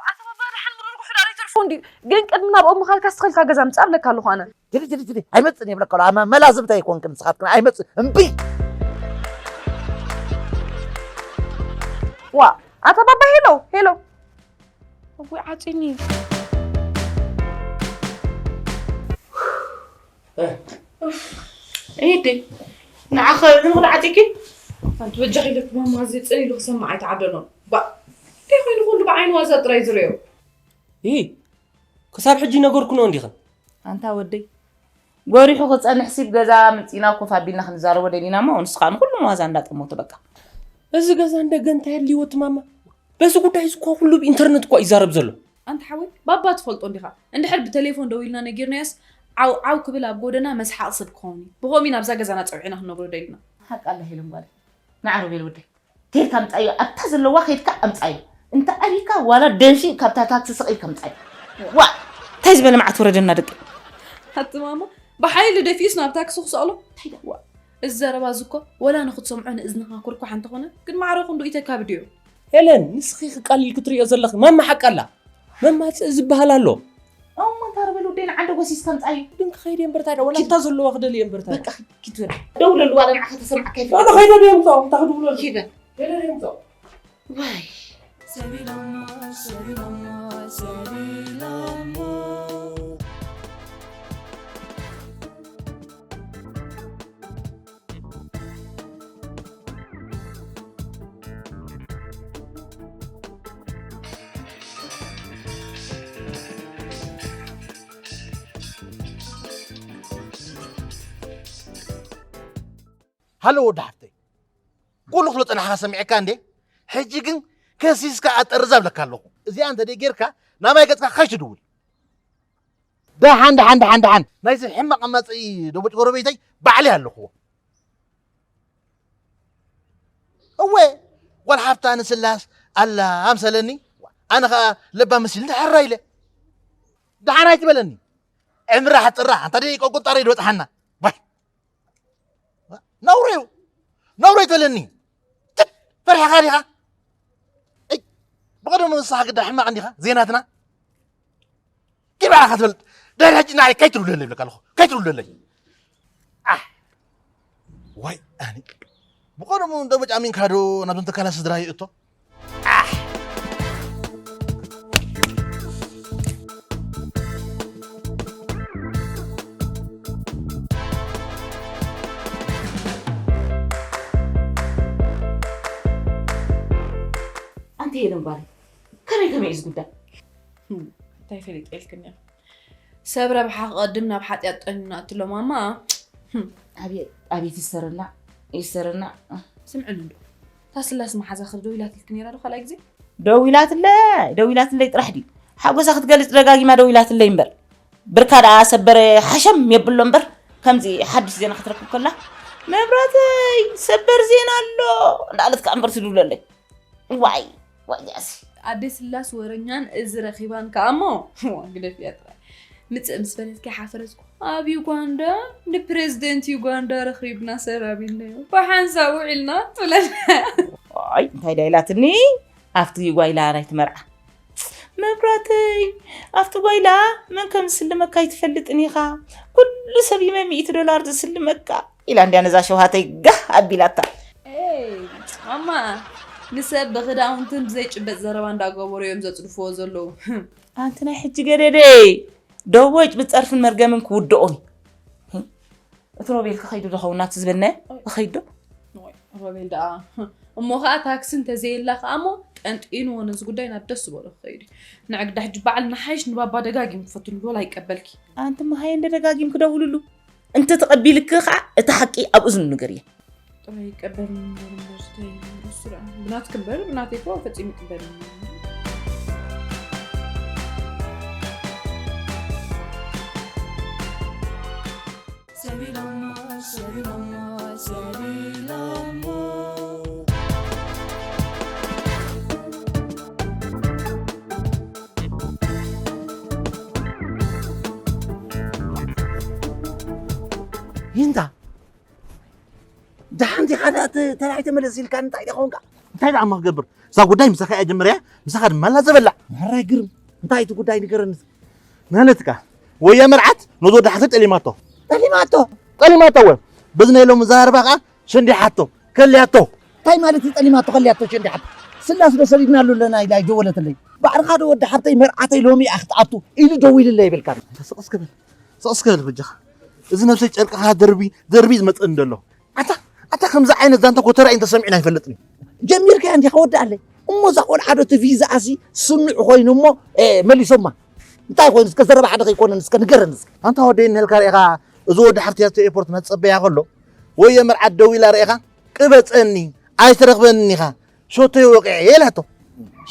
ኣታ ባባ ደሓን ምርር ጉሕዳ ዘይተርፎ እንዲ፣ ግን ቅድሚ ናብኦም ምኻድካ፣ ተኸልካ ገዛ ምጻእ ብለካ ኣለኹ ኣነ። ትዲ፣ ትዲ፣ ትዲ፣ ኣይመጽእን እየ ብለካ ኣለኹ። ኣማ መላዝምታ ኣይኮንክን ንስኻትክን፣ ኣይመጽእ፣ እምቢ። ዋ፣ ኣታ ባባ ሄሎ፣ ሄሎ። እጉይ ዓጺኒ። ኡፍ። ኤደይ፣ ንዓኸ ንኽልዓጢኪ? ኣንቲ በጃኺ ኢለኪ ማማ፣ እዚ ጽን ኢሉ ክሰምዕ ኣይተዓደሎን። ባ፣ እንታይ ኮይኑ ኩሉ ብዓይኒ ዋዛ ጥራይ ዝርእዮ? ኢ፣ ክሳብ ሕጂ ነገርኩኖ እንዲኽን? ኣንታ ወደይ፣ ጎሪሑ ክጸንሕ ሲብ ገዛ ምጺና ኮፍ ኣቢልና ክንዛረቦ ደሊና እሞ፣ ንሱ ከኣ ንኹሉ ዋዛ እንዳጠመቶ በቃ። እዚ ገዛ እንደገ እንታይ ኣድልይዎ እቲ ማማ? በዚ ጉዳይ እዚ እኮ ኩሉ ብኢንተርነት እኮ ይዛረብ ዘሎ። ኣንታ ሓወይ፣ ባባ ትፈልጦ እንዲኻ። እንድሕር ብቴሌፎን ደዊልና ነጊርናዮስ፣ ዓው ዓው ክብል ኣብ ጎደና መስሓቕ ሰብ ክኸውን እዩ። ብኸምኡ ኢና ኣብዛ ገዛና ጸዊዕና ክንነግሮ ደሊና። ሓቃ ኣላ ሄለን ጓለይ። ንዓ ሮቤል ወደይ፣ ከይድካ ኣምጻዮ። ኣብታ ዘለዋ ከይድካ ኣምጻዮ። እንተ ኣቢካ ዋላ ደንፊ ካብታ ታክሲ ስቕ ኢልካ ኣምጻዮ። ዋ! እንታይ ዝበለ መዓት ወረደና ደቂ። ኣቲ ማማ፣ ብሓይሊ ደፊኡስ ናብ ታክሲ ክሰቕሎ? እንታይ ደኣ? ዋ! እዚ ዘረባ እዚ እኮ ወላ ንኽትሰምዖ ንእዝንኻ ኩርኳሕ እንተኾነ፣ ግን ማዕረ ክንዱ ኢተካብድ እዩ። ሄለን፣ ንስኺ ክቃልል ክትርእዮ ዘለኺ ማማ ሓቃ ኣላ። መማጽእ ዝበሃል ኣሎ። እሞ እንታ ርበል ወደይ ንዓንደ ጎሲስ ከምጻዩ። ግን ክኸይድ እየ እምበርታ፣ ወላ እታ ዘለዋ ክደሊ እየ እምበርታ። በቃ ኪድ ትበል። ደውለሉ ዋላ ንዓኻ ተሰምዓካ ይፍለጥ። ዋላ ኸይደ ድየ ምጻእ፣ እንታ ክድውለሉ። ኪደ። ሄደ ድየ ምጻእ። ዋይ። ሃሎ ወዲ ሓፍተይ፣ ኩሉ ክሎ ጸናሕካ ሰሚዐካ እንዴ? ሕጂ ግን ከሲስካ ኣጠርዛ ብለካ ኣለኹ። እዚኣ እንተ ደይ ጌርካ ናባይ ገጽካ ካሽ ትድውል። ደሓን፣ ደሓን፣ ደሓን፣ ደሓን። ናይዚ ሕማቕ ኣማጸኢ ደቦጭ ጎረቤተይ ባዕለይ ኣለኹዎ። እወ፣ ጓል ሓፍታ ንስላስ ኣላ ኣምሰለኒ። ኣነ ኸኣ ለባ መሲልኒ ሕራ ኢለ። ደሓን ኣይትበለኒ። ዕምራ ሕጥራ፣ ኣንታ ደይ ቆቁጣሪ ድበጽሓና። ዋይ። ነውሪ እዩ። ነውሪ ኣይትበለኒ። ትት፣ ፈሪሕኻ ዲኻ? እይ፣ ብቐደሙ ንስኻ ግዳ ሕማቕ እንዲኻ፣ ዜናትና። ኪድ ባዕልኻ ትፈልጥ። ድሕሪ ሕጂ ንዓይ ከይትርብለለይ ይብለካ ኣለኹ። ከይትርብለለይ። ኣሕ። ዋይ፣ ኣነ። ብቐደሙ እንዶ መጫሚንካ ዶ ናብዞም ተካላት ስድራ ይእቶ? ኣሕ። ኣንቲ ሄለን ጓለይ፣ ከመይ ከመይ እዩ እዚ ጉዳይ? ህም፣ እንታይ ፈሊጠ ኢልክኒ? ሰብ ረብሓ ክቐድም ናብ ሓጢኣት ጠኒና እትሎ ማማ። ህም። ኣቤት፣ ኣቤት ይሰርና፣ ይሰርና። ስምዕኒ እንዶ፣ እታ ስላስ መሓዛ ክሪ ደው ኢላትልኪ ነይራ ዶ ካልኣይ ግዜ? ደው ኢላትለይ፣ ደው ኢላትለይ ጥራሕ ድዩ? ሓጎሳ ክትገልጽ ደጋጊማ ደው ኢላትለይ እምበር። ብርካ ደኣ ሰበረ ሓሸም የብሎ እምበር፣ ከምዚ ሓድሽ ዜና ክትረክብ ከላ፣ "መብራተይ፣ ሰበር ዜና ኣሎ" እንዳበለት ከኣ እምበር ትድውለለይ። ዋይ፣ ዋይ፣ ያሲ። ኣደ ስላስ ወረኛን እዚ ረኺባን ከኣ እሞ፣ ዋ፣ ግደፍያ ጥራይ። ምጽእ ምስ በለትኪ ሓፈረትኩ። ኣብ ዩጋንዳ ንፕሬዝደንት ዩጋንዳ ረኺብና ሰላም ኢልናዮ። ብሓንሳብ ውዒልና ትብለና። ዋይ፣ እንታይ ድያ ኢላትኒ? ኣብቲ ጓይላ ናይቲ መርዓ። መብራተይ፣ ኣብቲ ጓይላ መን ከም ዝስልመካ ኣይትፈልጥን ኢኻ። ኩሉ ሰብ እዩ ሚእቲ ዶላር ዝስልመካ። ኢላ እንድያ ነዛ ሸውሃተይ ጋህ ኣቢላታ። ኤይ፣ ማማ፣ ንሰብ ብኽዳውንትን ብዘይጭበጥ ዘረባ እንዳገበሩ እዮም ዘጽድፍዎ ዘለዉ። ኣንቲ ናይ ሕጂ ገደደይ፣ ደቦጭ ብጸርፍን መርገምን ክውድኦም እዩ። እቲ ሮቤል ክኸይዱ ዶ ኸውን ናብቲ ዝበልናዮ? ክኸይድ ዶ? ወይ፣ ሮቤል ደኣ እሞ ኸዓ ታክሲ እንተዘየላ ኸዓ እሞ ጠንጢንዎ ነዚ ጉዳይ ናብ ደስ ዝበሎ ክኸይድ እዩ። ንዕግዳ ሕጂ በዓል ንሓይሽ ንባባ ደጋጊም ክፈትንሉ ወላ ኣይቀበልኪ። ኣንቲ መሃየ እንደ ደጋጊም ክደውልሉ እንተ ተቐቢልክ ኸዓ እቲ ሓቂ ኣብ እዝኑ ንገር እየ። ጥራይ ይቀበል እምበር እምበር እንታይ እሱ ደኣ ብናትክ እምበር ብናተይ እኮ ፈጺሙ ይቅበል። ይንታ ደሓንቲ ሓደ ተባዕተ መለስ ኢልካ እንታይ ደኾንካ እንታይ ደኣ ክገብር እዛ ጉዳይ ምሳኻ እያ ጀምርያ ምሳኻ ድማ ላዘበላ ማራ ግርም እንታይ እቲ ጉዳይ ንገረኒ ናለትካ ወያ መርዓት ነዞ ወዲ ሓፍተይ ጠሊማቶ ጠሊማቶ ጠሊማቶ ወ በዚ ናይ ሎም ዘራርባ ኸዓ ሸንዲሓቶ ከልያቶ እንታይ ማለት እዩ ጠሊማቶ ከልያቶ ሸንዲሓቶ ስላስ ዶ ሰዲድናሉ ኣለና ኢላ ይደወለትለይ ባዕልኻ ዶ ወዲ ሓፍተይ መርዓተይ ሎሚ እያ ክትኣቱ ኢሉ ደዊልለይ ይብልካ ስቕስ ክብል ስቕስ ክብል በጃኻ እዚ ነብሰይ ጨርቅኻ ደርቢ ደርቢ ዝመፅእ እንደሎ ኣታ ኣታ ከምዚ ዓይነት ዛንታ ኮተራ እንተ ሰሚዕና ኣይፈልጥን እዩ ጀሚርካ እንዲኻ ወዳኣለይ እሞ እዛ ቆልዓ ዶ እቲ ቪዛኣሲ ስኑዕ ኮይኑ እሞ መሊሶማ እንታይ ኮይኑ እስከ ዘረባ ሓደ ከይኮነን እስከ ንገረን እስከ ኣንታ ወደይ እንህልካ ርኢኻ እዚ ወዲ ሓፍትያ እቲ ኤርፖርት መፀበያ ከሎ ወይ የመርዓት ደው ኢላ ርኢኻ ቅበፀኒ ኣይትረኽበንን ኢኻ ሸቶይ ወቂዐ እየ ኢላቶ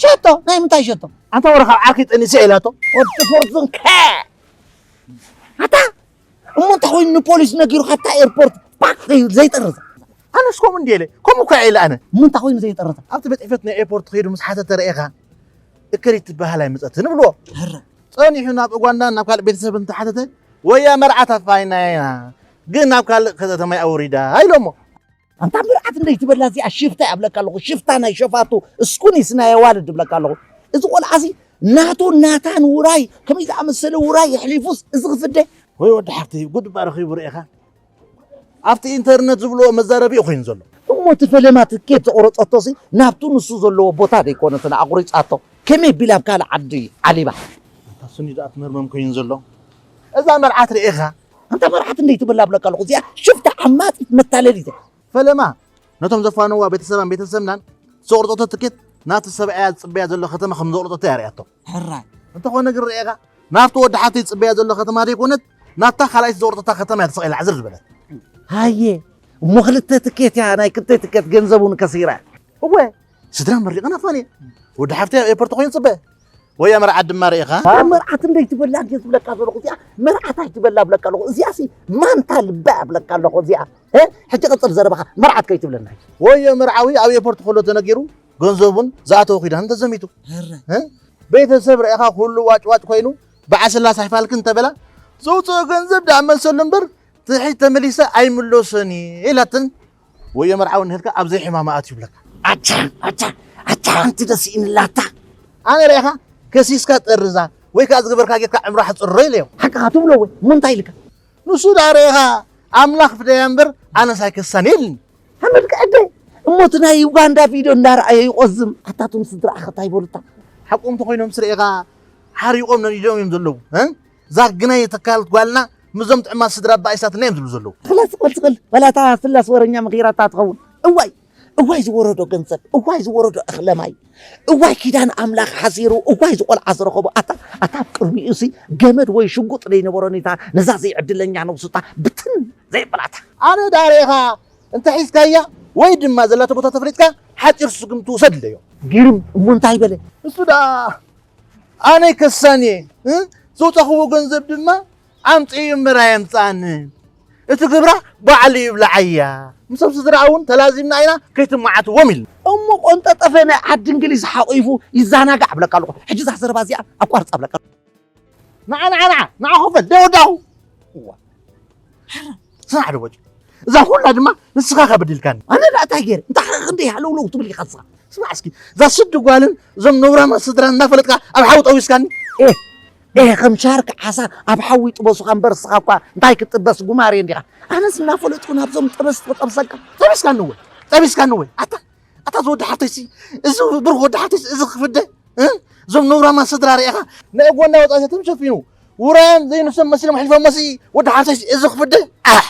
ሸቶ ናይ ምንታይ ሸቶ ኣንታ ወረ ካብ ዓርኪ ጠኒሰ ኢላቶ ወዲ ፎርዙን ከ ኣታ እሞ እንታይ ኮይኑ ንፖሊስ ነጊሩ ካብታ ኤርፖርት ፓክ ዘይጠርዝ ኣነስ ከምኡ እንዲ ኢለ ከምኡ እኳ ኢለ ኣነ እሞ እንታይ ኮይኑ ዘይጠርዝ ኣብቲ ቤት ጽሕፈት ናይ ኤርፖርት ከይዱ ምስ ሓተተ ርኢኻ እከሊት ትበሃል ኣይመጸትን ንብልዎ ጸኒሑ ናብ ኡጋንዳ ናብ ካልእ ቤተሰብ እንተሓተተ ወያ መርዓት ኣፋይና ኢና ግን ናብ ካልእ ከተማ ኣውሪዳ ኢሎሞ ኣንታ መርዓት እንደይ ትበላ እዚኣ ሽፍታ እያ ብለካ ኣለኹ ሽፍታ ናይ ሸፋቱ እስኩኒስ ናይ ኣዋልድ እብለካ ኣለኹ እዚ ቆልዓ እዚ ናቱ ናታን ውራይ ከመይ ዝኣመሰለ ውራይ የሕሊፉስ እዚ ክፍደ ወይ ወዲ ሓፍተይ ጉድ እባ ረኺቡ ርኢኻ ኣብቲ ኢንተርነት ዝብልዎ መዛረቢኡ ኮይኑ ዘሎ እሞ እቲ ፈለማ ትኬት ዘቑረፀቶሲ ናብቱ ንሱ ዘለዎ ቦታ ደይኮነትን ኣቑሪፃቶ ከመይ ቢላ ኣብ ካልእ ዓዲ ዓሊባ ኣታ ስኒ ደኣ ትመርመም ኮይኑ ዘሎ እዛ መርዓት ርኢኻ ኣንታ መርዓት እንደይ ትበላ ብለካ ኣለኹ እዚኣ ሽፍታ ዓማፂት መታለሊት እያ ፈለማ ነቶም ዘፋነዋ ቤተሰባን ቤተሰብናን ዘቑርፀቶ ትኬት ናብቲ ሰብኣያ ዝፅበያ ዘሎ ከተማ ከም ዘቑርፀቶ እያ ርእያቶ። ሕራይ። እንተኾነ ግን ርኤኻ ናብቲ ወዲ ሓፍተይ ዝፅበያ ዘሎ ከተማ ዘይኮነት ናብታ ካልኣይቲ ዘቑርፀታ ከተማ እያ ተሰቒላ ዕዝር ዝበለት። ሃየ እሞ ክልተ ትኬት እያ ናይ ክልተ ትኬት ገንዘብ እውን ከሲራ። እወ ስድራ መሪቕና ፋንየ ወዲ ሓፍተይ ኣብ ኤርፖርት ኮይኑ ይፅበ ወያ መርዓት ድማ ርኢኻ? መርዓት እንደይ ትበላ እንዴ ትብለካ ዘለኹ እዚኣ መርዓት ኣይትበላ ብለካ ኣለኹ እዚኣ ሲ ማንታ ልባ እያ ብለካ ኣለኹ እዚኣ እ? ሕጂ ቀፅል ዘረባኻ መርዓት ከይትብለና ወዮ መርዓዊ ኣብ ኤርፖርት ከሎ ተነጊሩ ገንዘቡን ዝኣተወ ኪዳን ተዘሚቱ እ? ቤተሰብ ርኢኻ ኩሉ ዋጭዋጭ ኮይኑ በዓል ስላስ ኣይፋልክን ተበላ ዘውፅኦ ገንዘብ ደኣ መልሰሉ እምበር ትሕት ተመሊሰ ኣይምለሶን እየ ኢላትን ወዮ መርዓዊ እንሄልካ ኣብ ዘይሕማማ ኣትዩ ይብለካ ኣቻ ኣቻ ኣቻ ሓንቲ ደስ ኢንላታ ኣነ ርኢኻ ከሲስካ ጠርዛ ወይ ከዓ ዝገበርካ ጌርካ ዕምራ ሕፅሮ ኢለዮ ሓቅኻ ትብሎ ወይ እሞ እንታይ ኢልካ ንሱ ደኣ ርኢኻ ኣምላኽ ፍደያ እምበር ኣነስ ኣይከሳን የልኒ ሓመድ ክዕደ እሞ እቲ ናይ ዩጋንዳ ቪድዮ እንዳረኣየ ይቆዝም ኣታቶም ስድራኣኸ እንታይ ይበሉታ ሓቆም ተኮይኖም ስርኢኻ ሓሪቆም ነዲዶም እዮም ዘለዉ ዛግናይ ተካልት ጓልና ምዞም ጥዕማት ስድራ ኣባኢሳትና እዮም ዝብሉ ዘለዉ። ክላ ስቕል ስቕል በላታ ስላስ ወረኛ ምኺራታ ትኸውን። እዋይ እዋይ ዝወረዶ ገንዘብ እዋይ ዝወረዶ እኽለ ማይ እዋይ ኪዳን ኣምላኽ ሓሲሩ እዋይ ዝቆልዓ ዝረኸቦ ኣታ ኣታ ኣብ ቅድሚኡ ሲ ገመድ ወይ ሽጉጥ ዘይነበሮ ኔታ ነዛ ዘይዕድለኛ ነብሱታ ብትን ዘይበላታ። ኣነ ዳሬኻ እንተ ሒዝካያ ወይ ድማ ዘላቶ ቦታ ተፍሊጥካ ሓፂር ስጉምቲ ውሰድ ኣለዮ። ግርም እሞ እንታይ በለ? እሱ ደኣ ኣነ ከሳን እየ እ? ዘውፃኽዎ ገንዘብ ድማ ኣምፅእዩ እምበር ኣየምፅኣንን እቲ ግብራ ባዕሉ ይብላዓያ ምሶም ስድራ እውን ተላዚምና ኢና ከይትመዓትዎም ኢልና እሞ ቆንጠጠፈ ናይ ዓዲ እንግሊዝ ሓቂፉ ይዘናጋዕ ብለካ ኣለኹ ሕጂ እዛ ዘረባ እዚኣ ኣቋርፃ ብለካ ኣለኹ ንዓ ንዓ ንዓ ንዓ ኮፈል ደወዳኹ እዋ ስራሕ ደቦጭ እዛ ኩላ ድማ ንስኻ ከበዲልካኒ ኣነ ደኣ እንታይ ገይረ እንታይ ኸ ክንደይ ሃለውለው ትብል ኢኻ ንስኻ ስማዕ እስኪ እዛ ስዲ ጓልን እዞም ነውራማት ስድራን እናፈለጥካ ኣብ ሓዊ ጠዊስካኒ ኤ ኤ ከም ሻርክ ዓሳ ኣብ ሓዊ ጥበሱኻ እምበር እስኻ እኳ እንታይ ክትጥበስ ጉማሬ እንዲኻ ኣነስ እናፈለጥኩ ናብዞም ጠበስቲ ክጠብሰካ ጠቢስካኒ ወይ ጠቢስካኒ ወይ ኣታ ኣታ እዚ ወዲ ሓፍተይሲ እዚ ብሩኽ ወዲ ሓፍተይሲ እዚ ክፍደ እዞም ነውራማት ስድራ ርኢኻ ናይ ጎና ወፃኢታቶም ሸፊኑ ውራያን ዘይንሶም መሲሎም ኣሕሊፎም መሲ ወዲ ሓፍተይሲ እዚ ክፍደ ኣሕ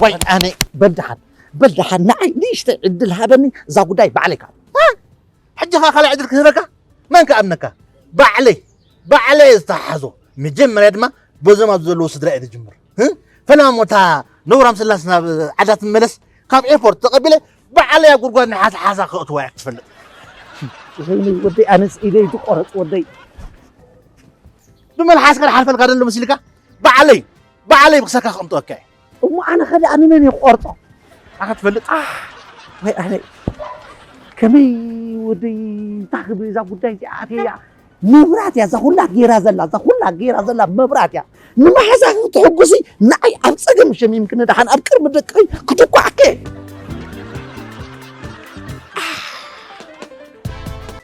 ወይ ኣነ በል ደሓን በል ደሓን ንዓይ ንእሽተይ ዕድል ሃበኒ፣ እዛ ጉዳይ ባዕለይ ክሓቶ። እ? ሕጂ ኸኣ ካልእ ዕድል ክህበካ? መን ክኣምነካ? ባዕለይ፣ ባዕለይ እየ ዝተሓሓዞ። መጀመርያ ድማ በዞም ኣብዚ ዘለዉ ስድራ እየ ዝጅምር። እ? ፈለማ እሞ እታ ነውራም ስላስ ናብ ዓዳ ትመለስ፣ ካብ ኤርፖርት ተቐቢለ ባዕለይ ኣብ ጉድጓድ ናይ ሓዝሓዛ ከእትዋ እየ ክትፈልጥ። ወይኒ ወደይ፣ ኣነስ ኢደይ ትቆረጽ ወደይ። ብመልሓስካ ዝሓልፈልካ ደሎ መሲልካ? ባዕለይ፣ ባዕለይ ብክሰካ ክቕምጠወካ እየ። እሞ ኣነ ኸ ደኣ ንመን እየ ክቆርጾ? ኣኻ ትፈልጥ? ኣህ፣ ወይ ኣነ ከመይ ወደይ፣ እንታይ ክብል እዛ ጉዳይ እዚኣ ኣትየያ? መብራት እያ እዛ ኩላ ጌራ ዘላ፣ እዛ ኩላ ጌራ ዘላ መብራት እያ። ንመሓዛ ክትሕጉሲ ንዓይ ኣብ ጸገም ሸሚምክኒ ደሓን ኣብ ቅድሚ ደቀይ ክትኳዕከ።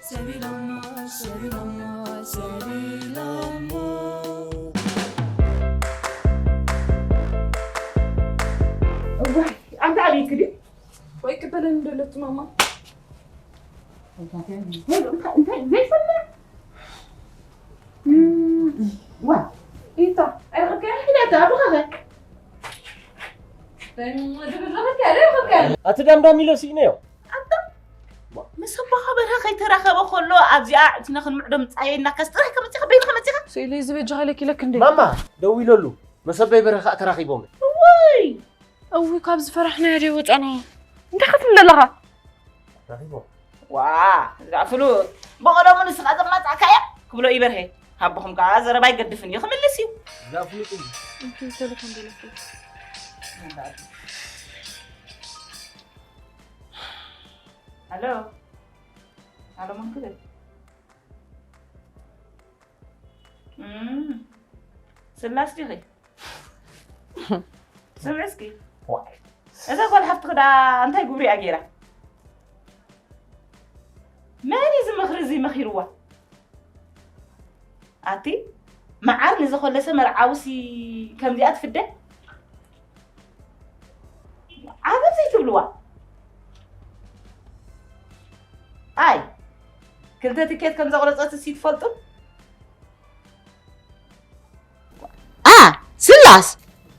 ሰቢሎሞ፣ ሰቢሎሞ፣ ሰቢሎሞ። እዋይ፣ ኣንተ ኣበይ ክዲ? ወይ ቅበለኒ እንደለቱ ማማ። እንታይ፣ እንታይ፣ እንታይ ዘይሰምዕ? እም፣ ዋ፣ ኢታ፣ ኣይረኸብካያ? ሒዳታ፣ ኣቦኻኸ? እንታይ፣ ዝብል ረኸብካያ? ዘይረኸብካያ? ኣቲ ዳምዳም ኢለ ስኢነዮ። ኣታ፣ ምስ ኣቦኻ በርሀ ከይተራኸበ ከሎ ኣብዚኣ ኣዕቲና ክንምዕዶ ምጻየና ከስ ጥራይ ከመጺኻ በይንኻ መጺኻ? ስኢለ ዝበጃ ሃይለክ ኢለክ እንዴ? ማማ፣ ደው ኢለሉ። መሰበይ በርሀ ከኣ ተራኺቦም። እውይ! እውይ፣ ካብ ዝፈራሕናዮ ድየ ወጻና? እንታይ ክትብል ዘለኻ? ረኺቦም። ዋ፣ እዛ ፍሉጥ። ብቐደሙ ንስኻ ዘማጻእካያ ክብሎ እዩ በርሄ። ኣቦኹም ከኣ ዘረባ ኣይገድፍን እዩ፣ ክምልስ እዩ። እዛ ፍሉጥ እዩ። እንኪ ተለፎን ደለኩ። ሃሎ። ሃሎ፣ መን ክብል? እም፣ ስላስ ዲኺ? ስምዒ እስኪ። ዋይ። እዛ ጓል ሓፍትኺ ደኣ እንታይ ግብሪ እያ ገይራ? መን እዩ እዚ ምኽሪ እዚ መኺርዋ? ኣቲ መዓር ንዝኾለሰ መርዓውሲ ከምዚኣ ትፍደ? ዓገብ ዘይትብልዋ። ኣይ፣ ክልተ ትኬት ከም ዘቑረጸት እሲ ትፈልጡ? ኣ፣ ስላስ!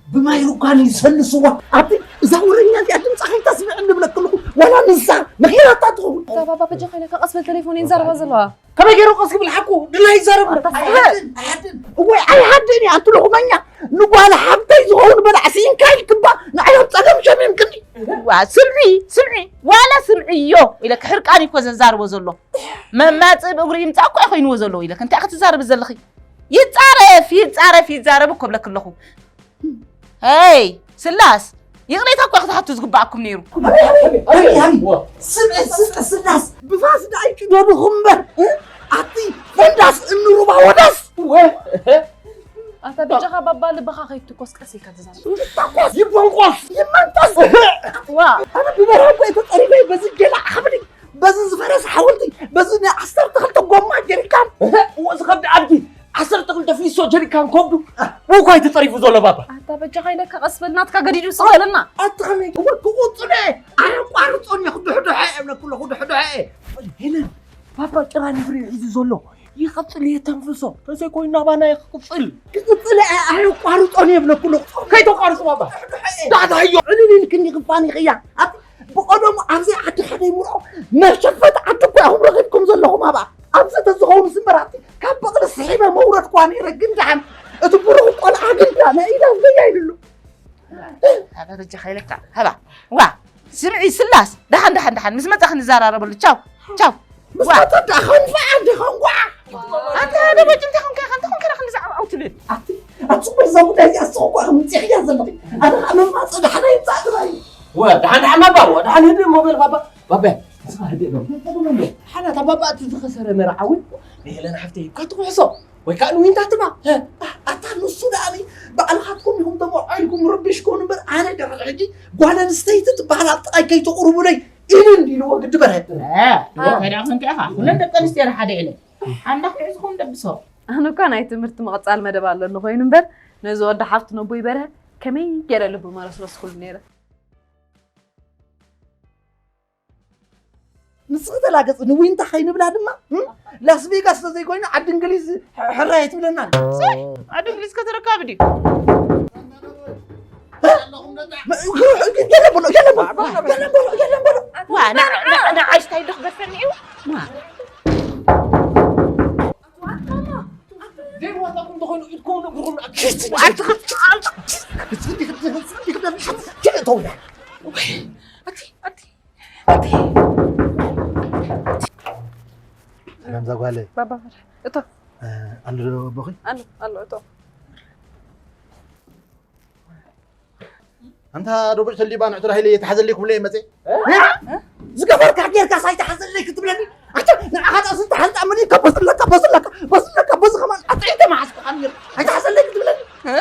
ብማይ ሩኳን ይሰልስዋ። ኣቲ እዛ ወረኛ እዚኣ ድምጻ ከይተስምዕ እንብለክ ኣለኹ። ዋላ ንሳ መኺራታ ትኸውን። ኣታ ባባ በጃኻ ኢለካ ቀስ በል፣ ተሌፎን እየን ዛረባ ዘለዋ። ከመይ ገይሩ ቀስ ክብል ሓቁ ድላ ይዛረብ? ኣታ ስለ- ኣይሓድን፣ ኣይሓድን። እወ፣ ኣይሓድን እያ፣ ኣንቲ ልኹመኛ። ንጓል ሓብተይ ዝኸውን በላዕ ስኢንካ ኢልክባ፣ ንዓይ ኣብ ጸገም ሸሚምክኒ። ዋ፣ ስምዒ፣ ስምዒ፣ ዋላ ስምዒዮ ኢለ ክሕርቃን እኮ ዘዛርቦ ዘሎ። መማጽእ ብእግሩ ይምጻእ እኮ እዩ ኮይንዎ ዘለዎ ኢለክ። እንታይ ክትዛረቢ ዘለኺ? ይጻረፍ፣ ይጻረፍ፣ ይዛረብ እኮ ብለክ ኣለኹ። ሄይ፣ ስላስ፣ ይቕሬታ እኮ ክትሓቱ ዝግባኣኩም ነይሩ። ኣበይ፣ ኣበይ፣ ኣበይ፣ ኣበይ? ስምዒ፣ ስምዒ፣ ስላስ፣ ብፋስ ደኣ ይጭደዱኹም እምበር፣ እ? ኣቲ ፈንዳስ እምኒ ሩባ ወዳስ። ወ-፣ ኣታ በጃኻ ባባ ልብኻ ከይትኮስ ቀስ ኢልካ ተዛረብ። ይተኮስ፣ ይቦንቆስ፣ ይመንጠስ። ዋ። ኣነ ብበረሃ እኮ እየ ተጸሪፈ፣ በዚ ጀላዕ ሓመድ፣ በዚ ዝፈረሰ ሓወልቲ፣ በዚ ናይ ዓሰርተ ክልተ ጎማ ጀሪካን። እወ፣ እዚ ከብዲ ኣድጊ። ዓሰርተ ክልተ ፊሶ ጀሪካን ከብዱ እኮ እዩ ተጸሪፉ ዘሎ ባባ። ኣታ በጃኻ ኢለካ ቀስ በል ናትካ ገዲዱ ስቕ በለና። ኣታ ከመይ እወ ክቑጽለ ኣየቋርጾን እየ ክድሕድሖ እየ እብለኩ ኣለኹ ድሕድሖ እየ። ሄለን ባባ ጭራ ንፍሪ ሒዙ ዘሎ ይቐጽል እየ ተንፍሶ ተዘይ ኮይኑ ናባና እየ ክቕጽል። ክቕጽል እየ ኣየቋርጾን እየ እብለኩ ኣለኹ። ከይተቋርጹ ባባ ድሕድሖ እየ። ዳዕዳዮ ዕልል ኢልክኒ ክፋን ይኽያ። ኣቲ ብቐደሙ ኣብዚ ዓዲ ሓደ ይምርዖ መሸፈት ዓዲ እኮ ኢኹም ረኺብኩም ዘለኹም ኣባ። ኣብዚ ተዝኸውን እምበር ኣቲ ካብ በቕሊ ስሒበ መውረድኳ ነይረ። ግን ደሓን እቲ ብሩኽ ቆልዓ ግን ዳ ናይ ኢዳ ዝበያ ኢሉ ኣሎ። ኣታ በጃኻ ኢለካ ሃባ ዋ ስምዒ ስላስ ደሓን ደሓን ደሓን ምስ መጻ ክንዘራረበሉ ቻው ቻው። ምስ ዋ መጣ ደኣ ኸንፋዓ እንዲኻ እንኳ ኣታ ደቦጭ እንታይ ኾንካ ኢኻ እንታይ ኾንካ ኢኻ ክንዛዕባ ኣውትልን ኣቲ ኣብ ጽቡቅ እዛ ጉዳይ እዚኣ ንስኺ እኮ ኢኺ ምንጺኽያ ዘለኺ። ኣነ ኸኣ መማጽእ ደሓን ኣይምጻእ ጥራይ እዩ። ወ ደሓን ደሓን ባባ ወ ደሓን ህድእ እሞ በል ባባ። ባባ ንስኻ ህድእ በል። ሓና እታ ባባ እቲ ዝኸሰረ መርዓዊ ንሄለን ሓፍተይ ሂብካ ትኹሕሶ ወይ ከዓ ንዊንታ ትባ። ኣታ ንሱ ደኣኒ ባዕልኻትኩም ኢኹም ተመርዖ ኢልኩም ምርብሽኩም እምበር ኣነ ድሕሪ ሕጂ ጓል ኣንስተይቲ ትበሃል ኣብ ጥቓይ ከይተቕርቡለይ ኢሉ እንዲልዎ ግዲ በርሀ። ከዳ ክንከ ኢኻ ኩለን ደቂ ኣንስትዮ ሓደ ኢለን ኣንዳ ክዕዝኹም ደብሶ። ኣነ እኳ ናይ ትምህርቲ ምቕጻል መደብ ኣለኒ ኮይኑ እምበር ነዚ ወዲ ሓፍቲ ነቦይ በርሀ ከመይ ገይረ ልቡ መረስረስኩሉ ነይረ። ንስኺ ተላገጺ ንዊንታ ከይንብላ ድማ እም? ላስ ቬጋስ ተዘይኮይኑ ዓዲ እንግሊዝ ሕ- ሕራይ ትብለና። ኣዲ እንግሊዝ ከተረካብ ድዩ? የለን በሎ፣ የለን በሎ፣ የለን በሎ፣ የለን በሎ። ዋ፣ ና፣ ና፣ ና፣ ዓይስታይ ዶ ክገድፈኒ እዩ? ዋ። ዘይዋጣኩም ተኾይኑ ኢድኩም ንእግርኩም ንኣክል። ኣቲ፣ ኣቲ፣ ኣቲ፣ ኣቲ፣ ኣቲ፣ ኣቲ፣ ኣቲ፣ ኣቲ፣ ሰላም ዛጓለይ። ባባ ፈርሒ። እቶ። እ፣ ኣሎ ዶ ኣቦኺ? ኣሎ፣ ኣሎ፣ እቶ። ኣንታ ዶቦጭ ተሊባ ንዕቱር ሃይለ የተሓዘለይ ክብሎ እየ መፅእ። እ? ዝገበርካ ጌርካ ሳይተሓዘለይ ክትብለኒ? ኣታ ንዓኻ ጣስ ዝተሓልጣ መን እዩ? ከበስለካ፣ በስለካ፣ በስለካ፣ በዚ ከማን ኣጥዒተ መሓዝኩኻ ነይሩ። ኣይተሓዘለይ ክትብለኒ? እ?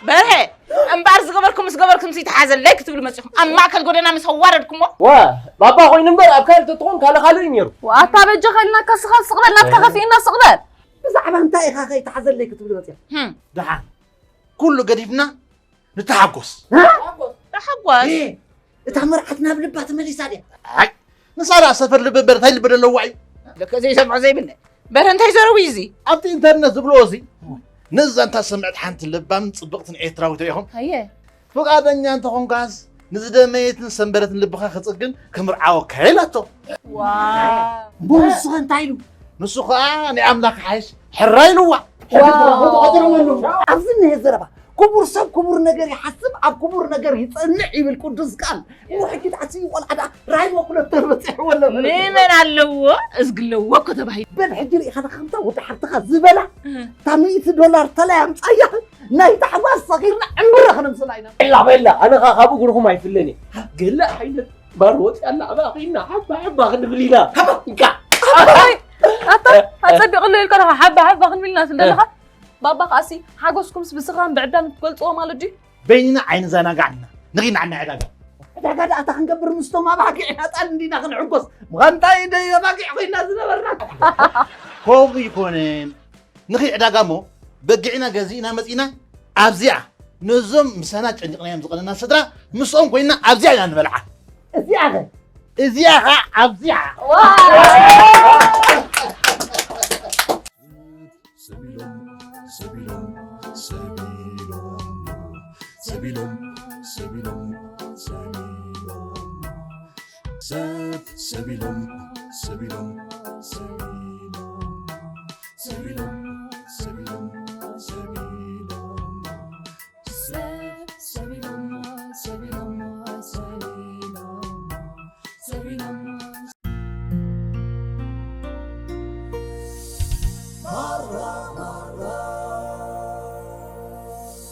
በርሀ፣ እምበኣር ዝገበርኩም ምስ ገበርኩም ሲ ተሓዘለይ ክትብሉ መፂኹም። ኣብ ማእከል ጎደና ምስ ኣዋረድኩሞ። ዋ፣ ባባ ኮይኑ እምበር ኣብ ካልእ ተትኾን ካልእ ካልእ እዩ ነይሩ። ኣታ በጃኻ ኢልናካ ስኻ ስቕ በል፣ ናትካ ከፊእና ስቕ በል። ብዛዕባ እንታይ ኢኻ ከይተሓዘለይ ክትብል መፂኻ? ህም። ደሓን፣ ኩሉ ገዲፍና ንተሓጎስ። ተሓጎስ። እ፣ እታ መርዓት ናብ ልባ ተመሊሳ ድያ? ኣይ፣ ንሳ ደኣ ሰፈር ልቢ እምበር እንታይ ልቢ ደለዋ እዩ? ለከ ዘይሰምዖ ዘይብለ። በረ እንታይ ዘረዊ እዚ? ኣብቲ ኢንተርነት ዝብልዎ እዚ፣ ንዛ እንታ ሰምዕት ሓንቲ ለባም ጽብቕትን ኤርትራዊት ርኢኹም? ኣየ። ፍቓደኛ እንተኾንካስ፣ ንዝደመየትን ሰንበረትን ልብኻ ክጽግን ክምርዓወካ ኢላቶ። ዋው። እሞ ንሱ ኸ እንታይ ኢሉ? ንሱ ኸኣ ናይ ኣምላኽ ሓይሽ ሕራይ ኢልዋ። ሕጂ ዋው። ፍረ ክቆጽሮም ኣለዉ። ኣብዚ እኒሀ ዘረባ፣ ክቡር ሰብ ክቡር ነገር ይሓስብ፣ ኣብ ክቡር ነገር ይጸንዕ ይብል ቅዱስ ቃል። እሞ ሕጂ ተዓስዩ ቆልዓ ደኣ ራይሞ ክለተር በጺሕዎ ኣሎ። ንመን ኣለዎ? እዝጊ ኣለዎ እኮ ተባሂሉ። በል ሕጂ ርኢኻ ዶ ከምታ ወዲ ሓፍትኻ ዝበላ፣ እህ። እታ ሚእቲ ዶላር ተላይ ኣምጻያ፣ ናይ ታሕጓስ ሰኺርና ዕምረ ክነምስላ ኢና። በላ፣ በላ፣ ኣነ ኸኣ ካብ እግርኹም ኣይፍለን እየ። ገለ ዓይነት ባር ወጽያ ኣላ፣ ኣብኣ ኺድና ሓባ ሓባ ክንብል ኢና። ሓባ? እንካ። ኣይ፣ ኣታ፣ ኣጸቢቕሉ ኢልካ ኣለኻ፣ ሓባ ሓባ ክንብል ኢና ትብል ዘለኻ? ባባ ከኣሲ፣ ሓጎስኩምስ ብስኽራን ብዕዳን ክትገልጽዎ ማለት ድዩ? በይንና ኣይንዘናጋዕን ኢና። ንኺድ ንዓና ዕዳጋ። ዕዳጋ ደኣ እንታይ ክንገብር ምስቶም ኣባጊዕን ኣጣልን እንዲና ክንሕጎስ? ምዃን እንታይ ደይ ኣባጊዕ ኮይና ዝነበርና? ከምኡ ይኮነን። ንኺድ ዕዳጋ እሞ በጊዕና ገዚእና መጺና ኣብዚኣ ነዞም ምሳና ጨኒቕናዮም ዝቐነና ስድራ ምስኦም ኮይና ኣብዚኣ ኢና ንበልዓ። እዚኣ ኸ? እዚኣ ኸ ኣብዚኣ። ሰቢሎም፣ ሰቢሎም፣ ሰቢሎም፣ ሰቢሎም፣ ሰቢሎም፣ ሰቢሎም፣ ሰብ፣ ሰቢሎም፣ ሰቢሎም፣ ሰቢሎም፣ ሰቢሎም፣ ሰቢሎም፣ ሰቢሎም፣ ሰብ፣ ሰቢሎም፣ ሰቢሎም፣ ሰቢሎም፣ ሰቢሎም፣